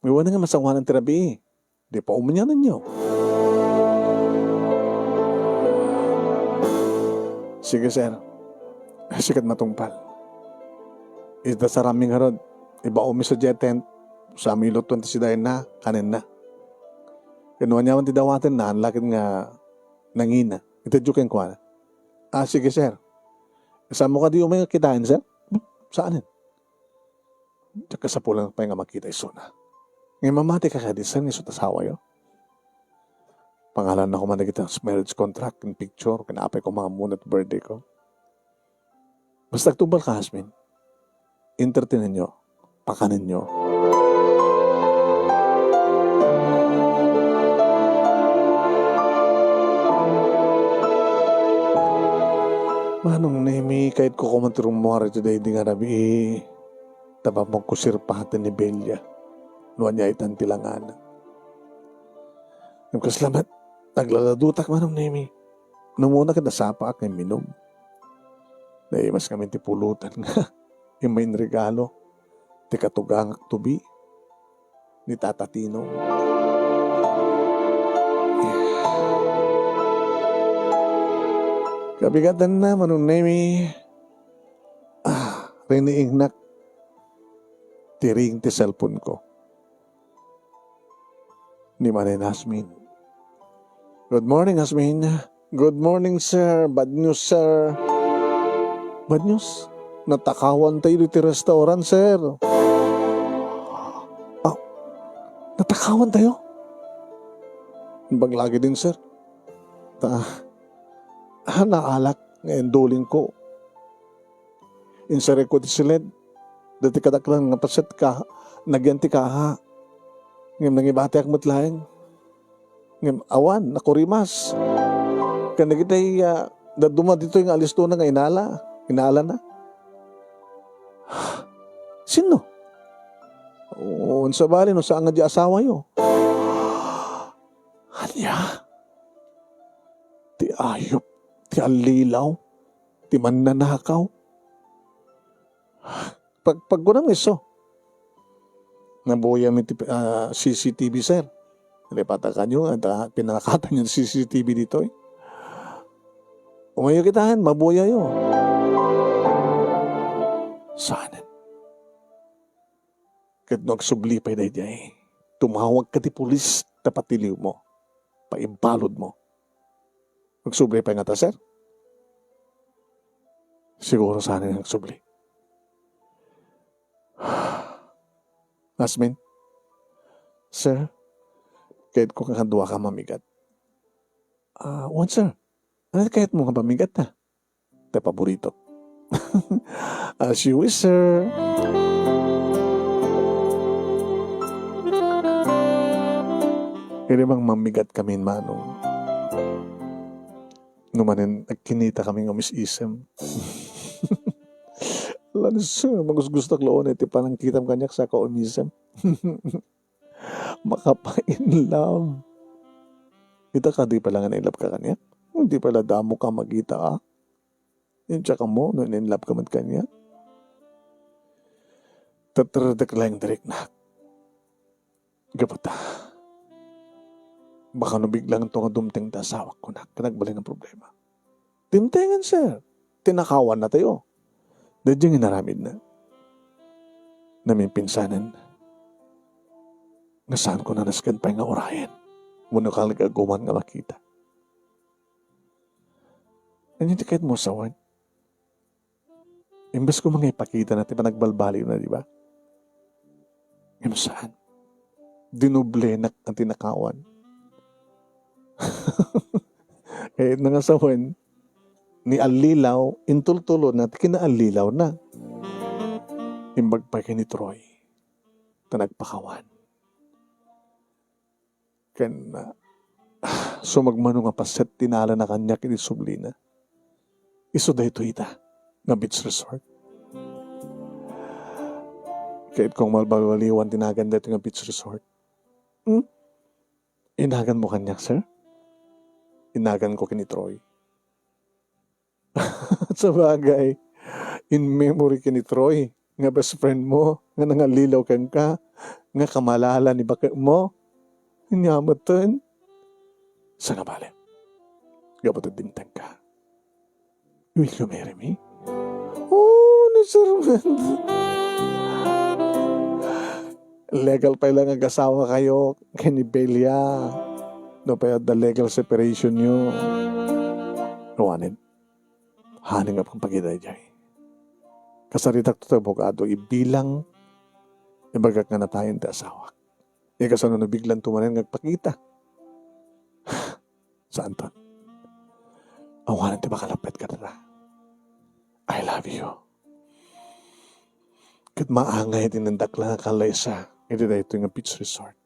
Iwan nga masangoanan ti rabii. Di pa umunyananyo. Sige, sir. Sikat matungpal. Ita sarami ngarud. Ibaonmi sa jet tent. Sa milot twenty sidayenna, kanenna. Kinuan niya man ti dawatenna, laket nga nangina. Itedyo kenkuana. Ah, sige, sir. Saan mo kadi umay nga kitain, sir? Saanen? Diak kasapulan pay nga makita isuna. Nga mamati ka kadi, sir, nga isu ti asawayo? Pangalanna ko man dagiti marriage contract, ken picture, ken apay ko mangamuna ti birthday ko. Basta agtungpal ka, Asmin. Entertainenyo. Pakanenyo. Manong Nemi, kayatko koma ti rummuar iti daydi nga rabii. Ta ammok sirpaten ni Belia no ania itan ti langana. Ngem kasla met, naglaladutak, Manong Nemi. No umuna ket nasapaak nga imminum. Naimas ngamin ti pulutan nga immay inregalo ti katugangak tobi ni Tata Tino. Kabigatanna, Manong Nemi, ah, riniingnak ti ring ti cellphone ko. Ni Manay Asmin. "Good morning, Asmin." "Good morning, sir. Bad news, sir." "Bad news? Natakawan tayo ditoy restaurant, sir." "Ah, natakawan tayo?" Imbag lagi din, sir. Ta, ah, naalak nga induling ko. Insarek ko ti siled. Dati kadaklan nga paset ka, nagyan ti kaha. Ngem nangibatiak met laeng. Ngem awan, nakurimas. Ken dagiti, ah, dadduma ditoy nga alistona nga inala, inalana. Sinno? O, sabali no saan nga di asawayo. Ania? Ti ayup, ti allilaw, ti mannanakaw. Pag-, pagkunam nga isu, nabuya mi ti, ah, C C T V, sir. Lipatakanyo, ata pinanakatan yung C C T V ditoy. Umayo kitaen, mabuyayo. Saanen. Ket no agsubli pay daydiay, tumawag ka ti pulis ta patiliwmo, paimbaludmo. Agsubli pay ngata, sir? Siguro saan nga agsubli. Asmin, sir, kayatko nga kaduaka mamigat. Ah, wen, sir. Ano kayatmo nga pamigat ta? Ti paborito. As you wish, sir. Kaya bang mamigat kami, Manong? No manen, nagkinita kami nga umis-isem. Ala ni sir, magusgustak laon iti panangkitam kaniak sa kaumisem. Makapa-in love. Ita ka, di pala nga na-in love ka kaniak? Di pala damo ka magita, ah. Yung tsaka mo, no in love ka man kaniak? Tatardek lang direk na. Gapata. Baka no biglang to nga dumteng ta asawak ko na, kanagbalin ang problema. Dimtengan, sir. Tinakawan na tayo. Dadyang inaramid na. Namin pinsanan. Nga saan ko nanasken pay nga urayan. Wano ka nagaguman nga makita. Anya ti kayat mo, sawan? Imbes ko nga ipakita na ti panagbalbaliw na, di ba? Ngem saan. Dinublenak ang tinakawan. Kayatna nga sawen, ni allilaw, intultulonna ti kinaallilaw na. Imbag pay ken ni Troy, ta nagpakawan. Ken, ah, sumagmamano nga paset ti nalana kaniak iti sublina. Isu daytoy ita nga beach resort. Kayatko nga malbaliwan ti nagan daytoy nga beach resort. Hmm? Inaganmo kaniak, sir? Inaganko ken ni Troy. Sabagay, in memory ken ni Troy, nga best friend mo, nga nangallilaw kenka, nga kamalala ni baket mo, ania metten? Sangabali, gapu ta dimtengka. Will you marry me? Oh, ni Sir Mend. Legal pay la nga agasawa kayo ken ni Belia. No pay adda legal separation yo. Awanen. Haanenka a pagpakita idiay. Kasaritak ti abogado, ibilang, ibagak nga natayen ti asawak. Nia kasano no biglanto manen nga agpakita? Saanton. Awanen ti makalapped kadata. I love you. Ket maangay ti nandakla nga kallaysa iti daytoy nga beach resort.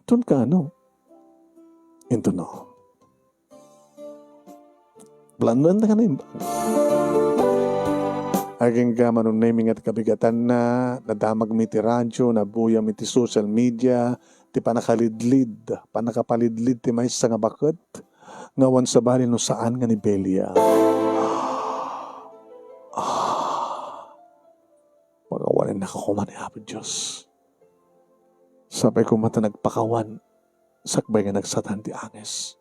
Ton kaano? Intono. Planuan ta ka na imbag. Agingga, Manong Nemi, nga ti kabigatanna, nadamagmi ti radyo, nabuyam iti social media, ti panakalidlid, panakapalidlid ti maysa nga baket, nga awan sabali no saan nga ni Belia. Ah, pakawanennaka koma ni Apo Dios. Sapay koma ta nagpakawan, sakbay nga nagsatan ti anges.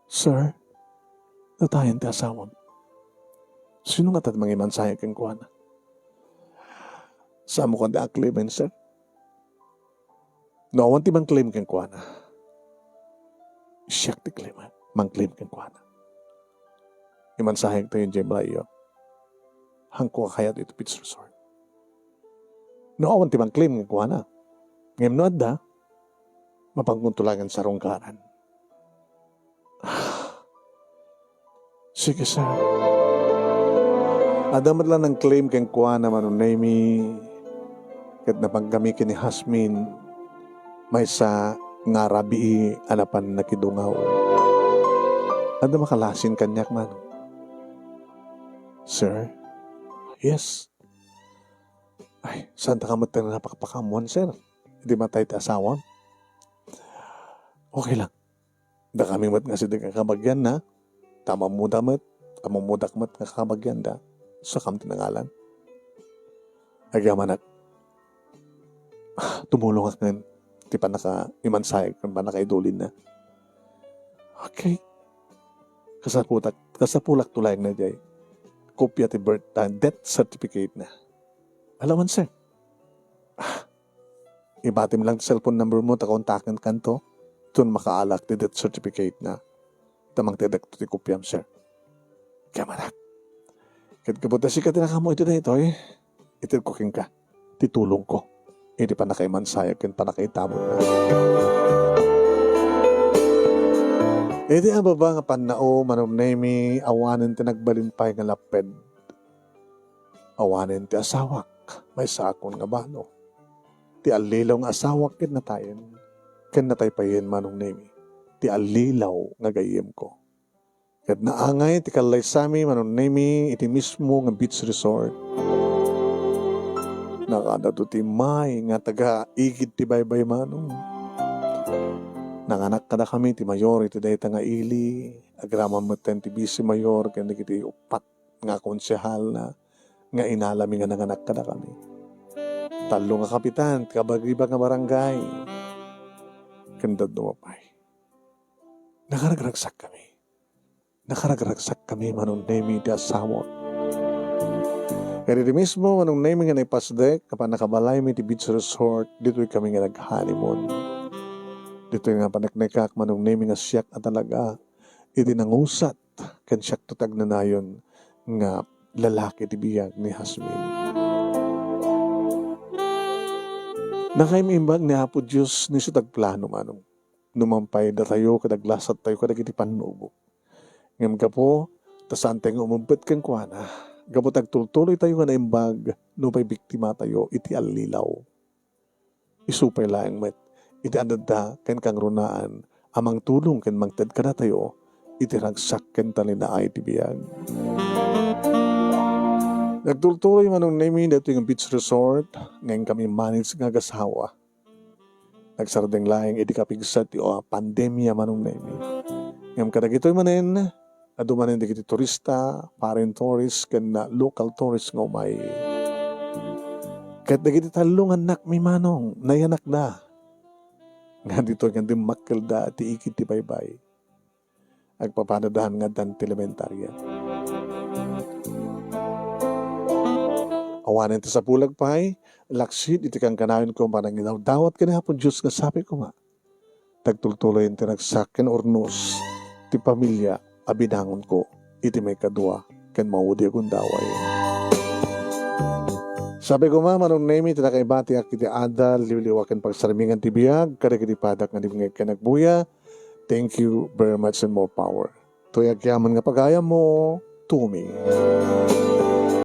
Sir, natayen ti asawam. Sino nga ta mangimansaya kenkuana? Saanmo kadi a claimen, sir? No awan ti mangclaim kenkuana, siak ti claim, mangclaim kenkuana. Imansayag tayo, Jay Blayo. Haanko a kayat iti beach resort. No awan ti mangclaim kenkuana. Ngem no adda, mapankonto laeng sa rungkaran. Sige, sir. Adda met la nangclaim kenkuana, Manong Nemi, ket napangkami ken ni Hasmin, maysa nga arabii a napan nakidungaw. Adda makalasin kaniak, Manong? Sir? Yes. Ay, saantak metten a napakpakaammoan, sir, idi matay ti asawam? Okay lang. Dakami met nga sida nga kabagianna, ta ammoda met, ammodak met nga kabagianda, sakam ti nangalan. Agyamanak, tumulongak ngan ti pannakaimansayag ken pannakaidulinna. Okay. Kasaputak, kasapulak to laeng na jay kopia ti birth, ah, death certificate na. Alawan, sir. Ah, ibatim lang ti cellphone number mo ta kontakenkanto. Ton makaalak ti death certificate na. Ta mangtedekto ti kopiam, sir. Kamanak. Ket gapu ta sika ti nakaammo iti daytoy, itedko kenka ti tulongko iti pannakaimansayag ken pannakaitamonna. Iti ababa nga pannao, Manong Nemi, awanen ti nagbalin pay nga lapped. Awanen ti asawak, maysaakon nga balo. Ti allilaw nga asawak ket natayen, ken natay payen, Manong Nemi, ti allilaw nga gayyemko. Ket naangay ti kallaysami, Manong Nemi, iti mismo nga beach resort. Nakadato ti may nga taga-igid ti baybay, Manong. Nanganak kadakami ti mayor iti dayta nga ili. Agraman metten ti bisi mayor ken dagiti uppat nga konsehalna nga inalami nga nanganak kadakami. Tallo nga kapitan ti kabagiba nga barangay. Ken dadduma pay. Nakaragragsakkami. Nakaragragsakkami, Manong Nemi, ti asawak. Ket idi mismo, Manong Nemi, nga naipasdek, apan nakabalaymi ti beach resort, ditoy kami nga nag-honeymoon. Ditoy nga paneknekak, Manong Nemi, nga siak a talaga iti nangusat ken siakto ti agnanayon nga lalaki ti biag ni Jasmine. Nakaim-imbag ni Apo Dios ni isu ti agplano, Manong. no man pay datayo ket aglasattayo kadagiti pannubok. Ngem gapu ta saantayo nga umebbet kenkuana, gapu ta agtultuloytayo nga naimbag no pay biktimatayo iti allilaw. Isu pay laeng met iti adda ken kangrunaan a mangtulong ken mangted kadatayo iti ragsak ken talinaed ti biag. Nagtultuloy, Manong Nemi, daytoy nga beach resort nga inkami manage nga agasawa. Nagsardeng laeng idi kapigsa ti, ah, pandemia, Manong Nemi. Ngem kadagitoy manen, adu manen dagiti turista, foreign tourist, ken, ah, local tourist nga umay. Ket dagiti tallo nga annakmi, Manong, nayanakda. Nga ditoy nga dimmakkelda ti ikid ti baybay. Agpapanadahan nga addan ti elementarya. Awanen ti sapulag pay, laksid iti kankanayon ko panangidawdawat ken Apo Dios nga sabi koma, tagtultuloyen ti ragsak ken urnos ti pamilia a binangonko iti maikadua ken maudi a gundaway. Sabi koma, Manong Nemi, ti nakaibatiak iti adal, liwliwa ken pagsarmingan ti biag, kadagiti padak nga dimngeg ken agbuya. Thank you very much and more power. Toy agyaman nga pagayammo, Tumi.